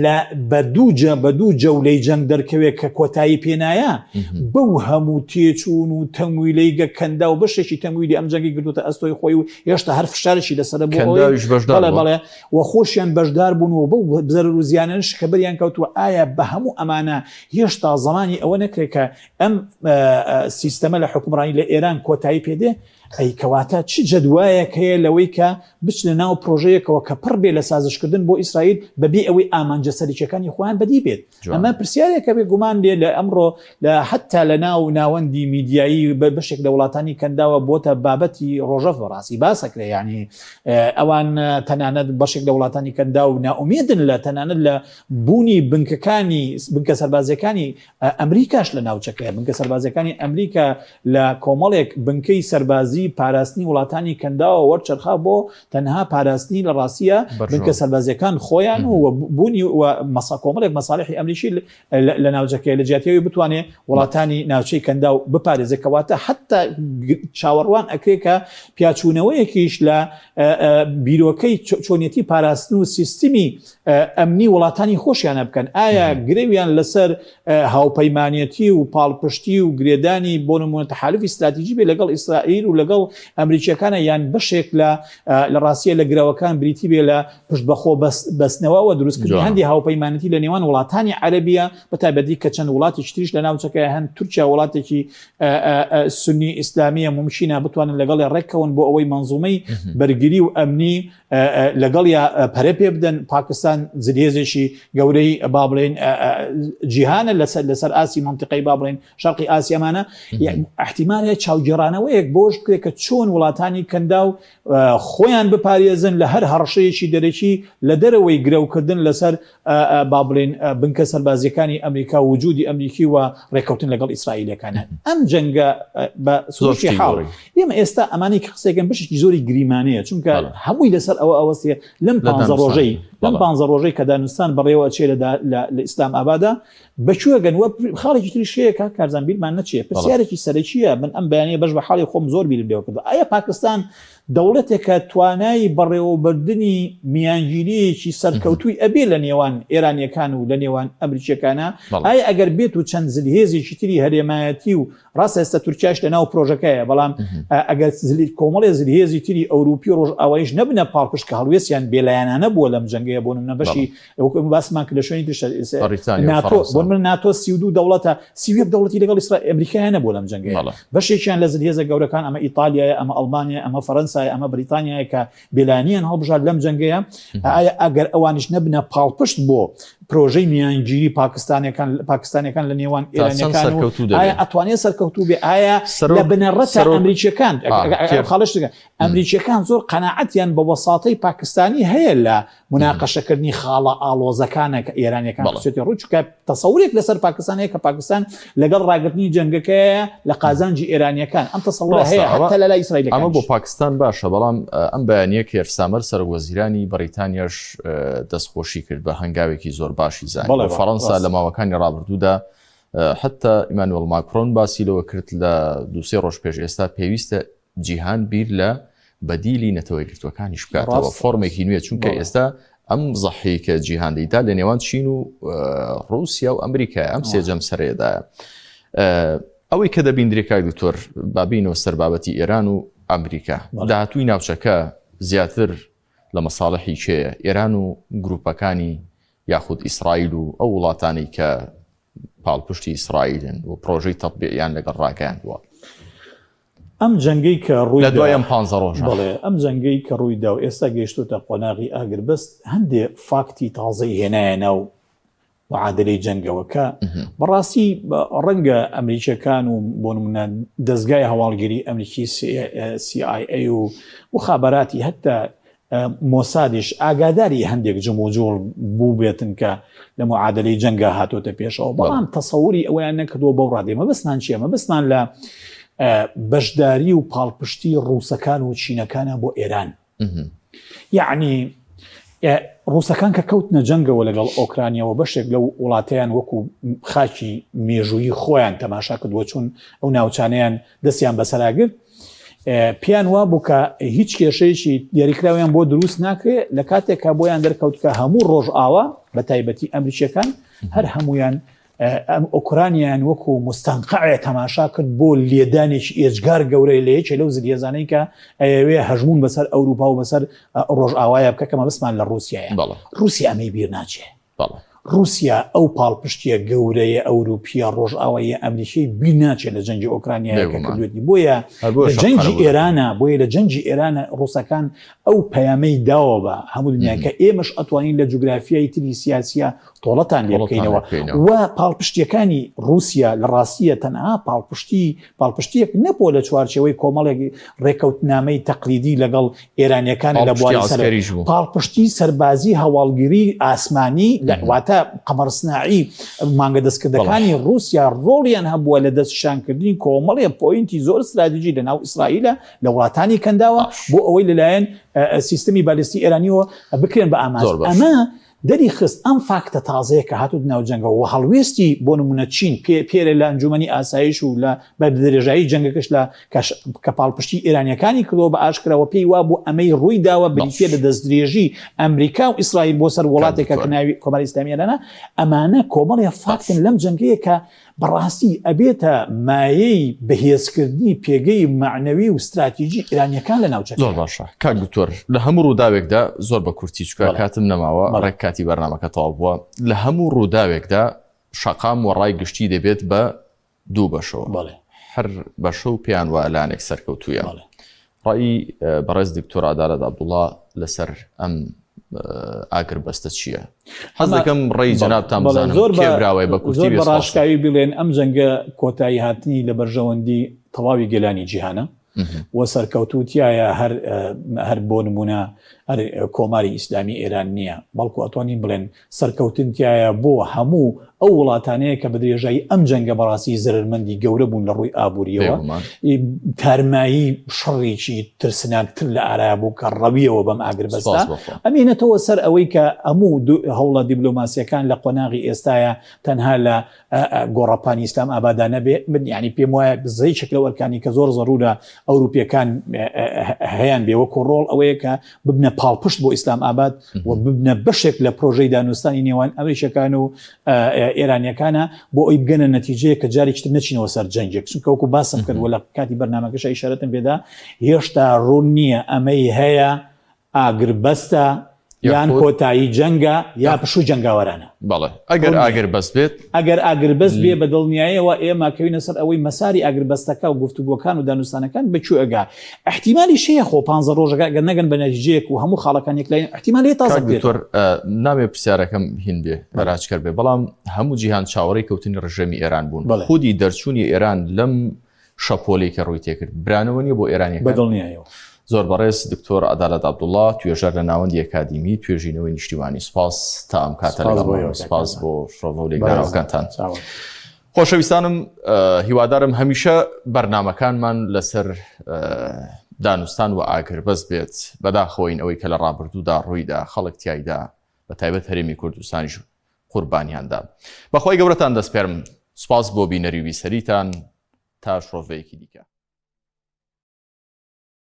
Speaker 2: لە بە دوو جە بە دوو جەولەی جەنگ دەرکەوێت کە کۆتایی پێنایە بەو هەموو تێچوون و تەمویلەی گە کەندا و بەشێکی تەمویلی ئەم جەنگی گرتوتە ئەستۆی خۆی و هێشتا هەر فشارێکی لەسەرە بۆ
Speaker 1: کەنداویش بەشدار
Speaker 2: بەڵێ بەڵێ و خۆشیان بەشدار بوون و بەو زەرەر و زیانەش کە بەریان کەوتووە ئایا بە هەموو ئەمانە هێشتا زەمانی ئەوە نەکرێت کە ئەم سیستەمە لە حوکمڕانی لە ئێران کۆتایی پێدێ ئەی کەواتە چ جەدوایەک هەیە لەوەی کە بچنە ناو پرۆژەیەکەوە کە پڕ بێ لە سازشکردن بۆ ئیسرائیل بەبێ ئەوەی ئامانجە سەرەکیەکانی خۆیان بەدی بێت؟ ئەمە پرسیارێکە بێ گومان لێ لە ئەمڕۆ لە حەتا لە ناو ناوەندی میدیایی بە بەشێک لە وڵاتانی کەنداوە بۆتە بابەتی ڕۆژەڤ بەڕاستی باسەکرێ یعنی ئەوان تەنانەت بەشێک لە وڵاتانی کەنداو نائومێدن لە تەنانەت لە بوونی بنکەکانی بنکە سەربازیەکانی ئەمریکاش لە ناوچەکەیە، بنکە سەربازییەکانی ئەمریکا لە کۆمەڵێک بنکەی سەربازی پاراستنی وڵاتانی کەنداوە وەرچەرخا بۆ تەنها پاراستنی لە ڕاستییا بنکە سەربازییەکان خۆیان و بوونی و کۆمەڵێک مەساڵحی ئەمریکی لە ناوچەکەیە لە جیاتی ئەوەی بتوانێ وڵاتانی ناوچەی کەنداو بپارێزێ کەواتە حەتا چاوەڕوان ئەکرێ کە پیاچوونەوەیەکیش لە بیرۆکەی چۆنیەتی پاراستن و سیستمی ئەمنی وڵاتانی خۆشیانە بکەن ئایا گرەویان لەسەر هاوپەیمانەتی و پاڵپشتی و گرێدانی بۆ نمونە تەحالفی استراتیژی بێ لەگەڵ ئیسرائیل و لەگەڵ ئەمریکیەکانە یان بەشێک لە لە ڕاستیە لە گرەوەکان بریتی بێ لە پشت بەخۆ بەستنەوە و دروستکردنی هەندی هاوپەیمانەتی لە نێوان وڵاتانی عەرەبیە بە تایبەتی کە چەند وڵاتێکی تریش لە ناوچەکە هەن تورکیا وڵاتێکی سنی ئیسلامیە مومکینە بتوانن لەگەڵی ڕێککەون بۆ ئەوەی منزومەی بەرگری و ئەمنی لەگەڵیا پەرە پێ بدەن پاکستان زلهێزێکی گەورەی با بڵێن جیهانە لەسەر لەسەر ئاسی منطقەی با بڵێن شەرقی ئاسیامانە احتیمال هەیە چاوگێڕانەوەیەک بۆش بکرێت. کە چۆن وڵاتانی کەنداو خۆیان بپارێزن لە هەر هەڕەشەیەکی دەرەکی لە دەرەوەی گرەوکردن لەسەر با بڵێین بنکە سەربازیەکانی ئەمریکا و وجودی ئەمریکی و ڕێککەوتن لەگەڵ ئیسرائیلەکان ئەم جەنگە بە سروشتی حاڵ ئێمە ئێستا ئەمانەی کە قسەکەن بەشێکی زۆری گریمانەیە چونکە هەمووی لەسەر ئەوە ئەوەستێ لەم پ ڕۆژەی لەم پ ڕۆژەی کە دانوستان بەڕێوە چێ لە ئیسلام ئابادا بەکوێ گەن وە خاڵێکی تریش هەیە کاک کارزان بیرمان نەچێ پرسیارێکی سەرەکیە من ئەم بەیانیە بەش بە حاڵی خۆم زۆر بیرم لێوە کردوە ئایا پاکستان دەوڵەتێکە توانای بەڕێوەبردنی میانگیرییەکی سەرکەوتووی ئەبێ لە نێوان ئێرانیەکان و لە نێوان ئەمریکیەکانا ئایا ئەگەر بێت و چەند زلهێزێکی تری هەرێمایەتی و ڕاستە ئێستا تورکیاش لە ناو پرۆژەکەیە بەڵام ئەگەر کۆمەڵێ زلهێزی تری ئەوروپی و ڕۆژئاوایش نەبنە پاڵپشت کە هەڵوێستیان بێلایەنانە بووە لەم جەنگەیە بۆ نمونە بەشی وەکو ئێمە باسمان کرد لە شوێنی تریش ناتۆ بۆ نمونە ناتۆ 32 دەوڵەتە 31 دەوڵەتی لەگەڵ ئیسرائیل ئەمریکایە نەبووە لەم جەنگەیە بەشێکیان لە زلهێزە گەورەکان ئەمە ئیتالیایە ئەمە ئەڵمانیا ئەمە فەرەنسایە ئەمە بریتانیایە کە بێلایەنیان هەڵبژارد لەم جەنگەیە ئایا ئەگەر ئەوانیش نەبنە پاڵپشت بۆ پرۆژەی میانگیری پاکستانەکان پاکستانەکان لە نێوان ئێرانەکان ئایا ئەتوانێت سەرکەوتوو بێ ئایا لە بنەڕەتە ئەمریکیەکان خاڵش ئەمریکیەکان زۆر قەناعەتیان بە وەساتەی پاکستانی هەیە لە مناقەشەکردنی خاڵە ئاڵۆزەکانە کە ئێرانیەکان خستێتی ڕوو چونکە تەسەورێک لەسەر پاکستان هەیە کە پاکستان لەگەڵ ڕاگرتنی جەنگەکەیە لە قازانجی ئێرانیەکان ئەم تەسەورە هەیە حتا لە لای ئیسرائیلەکانیش.
Speaker 1: ئەمە بۆ پاکستان باشە بەڵام ئەم بەیانیە کێر سامەر سەرۆک وەزیرانی بەڕیتانیاش دەستخۆشی کرد بە هەنگاوێکی زۆر باشی زانی فەڕەنسا لە ماوەکانی ڕابردوودا حتا ئیمانوێڵ ماکرۆن باسی لەوە کرد لە دووسێ ڕۆژ پێش ئێستا پێویستە جیهان بیر لە بەدیلی نەتەوەیەکگرتووەکانیش بکاتەوە فۆرمێکی نوێ چونکە ئێستا ئەم زەحی کە جیهان دەیدا لە نێوان چین و ڕوسیا و ئەمریکا ئەم سێجەم سەرێدایە ئەوەی کە دەبیندرێ کاک دکتۆر بابینەوە سەر بابەتی ئێران و ئەمریکا داهاتووی ناوچەکە زیاتر لە مەساڵحی کێیە ئێران و گروپەکانی یاخود ئیسرائیل و ئەو وڵاتانەی کە پاڵپشتی ئیسرائیلن و پرۆژەی تەطبیعیان لەگەڵ ڕاگەیاندووە
Speaker 2: ئەم جەنگەی کە ڕووی
Speaker 1: لە دوای ئەم پانزە ڕۆژە.
Speaker 2: بەڵێ ئەم جەنگەی کە ڕووی دا و ئێستا گەیشتۆتە قۆناغی ئاگربەست هەندێ فاکتی تازەی هێنایە ناو معادلەی جەنگەوە کە بەڕاستی ڕەنگە ئەمریکیەکان و بۆ نمونە دەزگای هەواڵگری ئەمریکی CIA و مخابراتی هەتا مۆسادیش ئاگاداری هەندێک جموجوڵ بووبێتن کە لە معادلەی جەنگا هاتۆتە پێشەوە بەڵام تەسەوری ئەوەیان نەکردووە بەو ڕادەیە مەبەستمان چییە مەبەستمان لە بەشداری و پاڵپشتی ڕووسەکان و چینەکانە بۆ ئێران یعنی ڕووسەکان کە کەوتنە جەنگەوە لەگەڵ ئۆکرانیەوە بەشێک لەو وڵاتیان وەکو خاکی مێژوویی خۆیان تەماشا کردووە چون ئەو ناوچانیان دەستیان بەسەراگرت پێیان وابوو کە هیچ کێشەیەکی دیاریکراویان بۆ دروست ناکرێ لە کاتێک کە بۆیان دەرکەوت کە هەموو ڕۆژئاوا بە تایبەتی ئەمریکیەکان هەر هەمویان ئەم ئۆکرانیان وەکو مستەنقعێ تەماشا کرد بۆ لێدانێکی ئێجگار گەورەی لە یەکێ لەو زلهێزانەی کە ئەیەوێ هەژموون بەسەر ئەوروپا و بەسەر ڕۆژئاوایە بکە کە مەبەستمان لە ڕووسیایە ڕووسیا ئەمەی بیر ناچێ ڕووسیا ئەو پاڵپشتیە گەورەیە ئەوروپیە ڕۆژئاواییە ئەمریکیەی بیر ناچێت لە جەنگی ئۆکرانیا کە کردوێتی بۆیە لە جەنگی ئێرانە بۆیە لە جەنگی ئێرانە ڕووسەکان ئەو پەیامەی داوە بە هەموو دنیا کە ئێمەش ئەتوانین لە جوگرافیای تری سیاسیە تۆڵەتان لێ بکەینەوە و پاڵپشتیەکانی ڕووسیا لە ڕاستیە تەنها پاڵپشتی پاڵپشتیەک نەبووە لە چوارچێوەی کۆمەڵێک ڕێکەوتنامەی تەقلیدی لەگەڵ ئێرانیەکان لە بواری پاڵپشتی سەربازی هەواڵگری ئاسمانی لە واتە قەمەرسناعی مانگە دەستکردەکانی ڕووسیا ڕۆڵیان هەبووە لە دەستشانکردنی کۆمەڵێ point ی زۆر ستراتیژی لە ناو ئیسرائیلە لە وڵاتانی کەنداوە بۆ ئەوەی لەلایەن سیستمی بالیستی ئێرانیەوە بکرێن بە ئامانج ئەمە دەری خست ئەم فاکتە تازەیە کە هاتووتە ناو جەنگەوە و هەڵوێستی بۆ نموونە چین پێ پێرێ لە ئەنجوومەنی ئاسایش و لە بە درێژایی جەنگەکەش لە کە کە پاڵپشتی ئێرانییەکانی کردووە بە ئاشکرا و پێی وابوو ئەمەی ڕووی داوە بریتییە لە دەستدرێژی ئەمریکا و ئیسرائیل بۆ سەر وڵاتێکە کە ناوی کۆماری ئیسلامی ئێرانە ئەمانە کۆمەڵێ فاکتن لەم جەنگەیە کە بەڕاستی ئەبێتە مایەی بەهێزکردنی پێگەی مەعنەوی و ستراتیجی ئێرانیەکان لە ناوچەکە.
Speaker 1: زۆر باشە کاک دکتۆر لە هەموو ڕووداوێکدا زۆر بە کورتی چونکە کاتم نەماوە ڕێک کاتی بەرنامەکە تەواو بووە لە هەموو ڕووداوێکدا شەقام و ڕای گشتی دەبێت بە دوو بەشەوە هەر بەشە و پێیان وایە لایەنێک سەرکەوتوویە ڕای بەڕێز دکتۆر عەدالەت عەبدوڵا لەسەر ئەم ئاگربەستە چییە؟ حەز دەکەم ڕێی جەنابتان بزانم
Speaker 2: زۆر
Speaker 1: کێ براوەیە بە کورتی
Speaker 2: زۆر
Speaker 1: بێ
Speaker 2: بە
Speaker 1: سوپاس.
Speaker 2: ڕاشکاوی بڵێن ئەم جەنگە کۆتایی هاتنی لە بەرژەوەندی تەواوی گەلانی جیهانە. و سەرکەوتوو تایە هەر هەر بۆ نمونە هەر کۆماری ئیسلامی ئێران نییە بەڵکو ئەتوانین بڵێن سەرکەوتن تیایە بۆ هەموو ئەو وڵاتانەیە کە بە درێژایی ئەم جەنگە بەڕاستی زەرەرمەندی گەورە بوون لە ڕووی ئابووریەوە. تارمایی شەڕێکی ترسناکتر لە ئارایا بوو کە ڕەویەوە بەم ئاگربەستە ئەمێنێتەوە سەر ئەوەی کە هەموو هەوڵە دیبلۆماسیەکان لە قۆناغی ئێستایا تەنها لە گۆڕەپانی ئیسلام ئابادا نەبێ من یعنی پێم وایە زەیچێک لەو ئەرکانی کە زۆر زەرورە ئەوروپیەکان هەیان بێ وەکو ڕۆڵ ئەوەیە کە ببنە پاڵپشت بۆ ئیسلام ئاباد و ببنە بەشێک لە پرۆژەی دانوستانی نێوان ئەمریکەکان و ئێرانیەکانە بۆ ئەوی بگەنە نەتیجەیە کە جارێکی تر نەچینەوە سەر جەنگێک چونکە وەکو باسم کرد و لە کاتی بەرنامەکەش ئیشارەتم پێدا هێشتا ڕوون نییە ئەمەی هەیە ئاگربەستە یان کۆتایی جەنگە یا پشووی جەنگاوەرانە.
Speaker 1: بەڵێ ئەگەر ئاگربەست بێت.
Speaker 2: ئەگەر ئاگربەست بێ بە دڵنیایەوە ئێمە کەوینە سەر ئەوەی مەساری ئاگربەستەکە و گفتوگۆکان و دانوستانەکان بە کوێ ئەگا. ئیحتیمالیش هەیە خۆ پانزە ڕۆژەکە ئەگەر نەگەن بە نەتیجەیەک و هەموو خاڵەکان یەکلایی ئیحتیمال هەیە تازە
Speaker 1: کاک دکتۆر نامەوێ پرسیارەکەم هین بێ هەراجکەر بێ بەڵام هەموو جیهان چاوەڕێی کەوتنی ڕژێمی ئێران بوون خودی دەرچوونی ئێران لەم شەپۆلەی کە ڕووی تێکرد برانەوە نیە بۆ ئێرانیەکان؟
Speaker 2: بەدڵنیایەوە.
Speaker 1: زۆر بەڕێز دکتۆر عەدالەت عەبدوڵا توێژەر لە ناوەندی ئەکادیمی توێژینەوەی نیشتیمانی سوپاس تا ئەم کاتە لەگەڵمان سوپاس بۆ شرۆڤە و لێکدانەوەکانتان. خۆشەویستانم هیوادارم هەمیشە بەرنامەکانمان لەسەر دانوستان و ئاگربەست بێت بەداخەوەین ئەوەی کە لە ڕابردوودا ڕوویدا خەڵک تیایدا بە تایبەت هەرێمی کوردستانیش قوربانیان دا. بەخوای گەورەتان دەسپێرم. سوپاس بۆ بینەری و بیسەریتان. تا شڕۆڤەیەکی دیکە.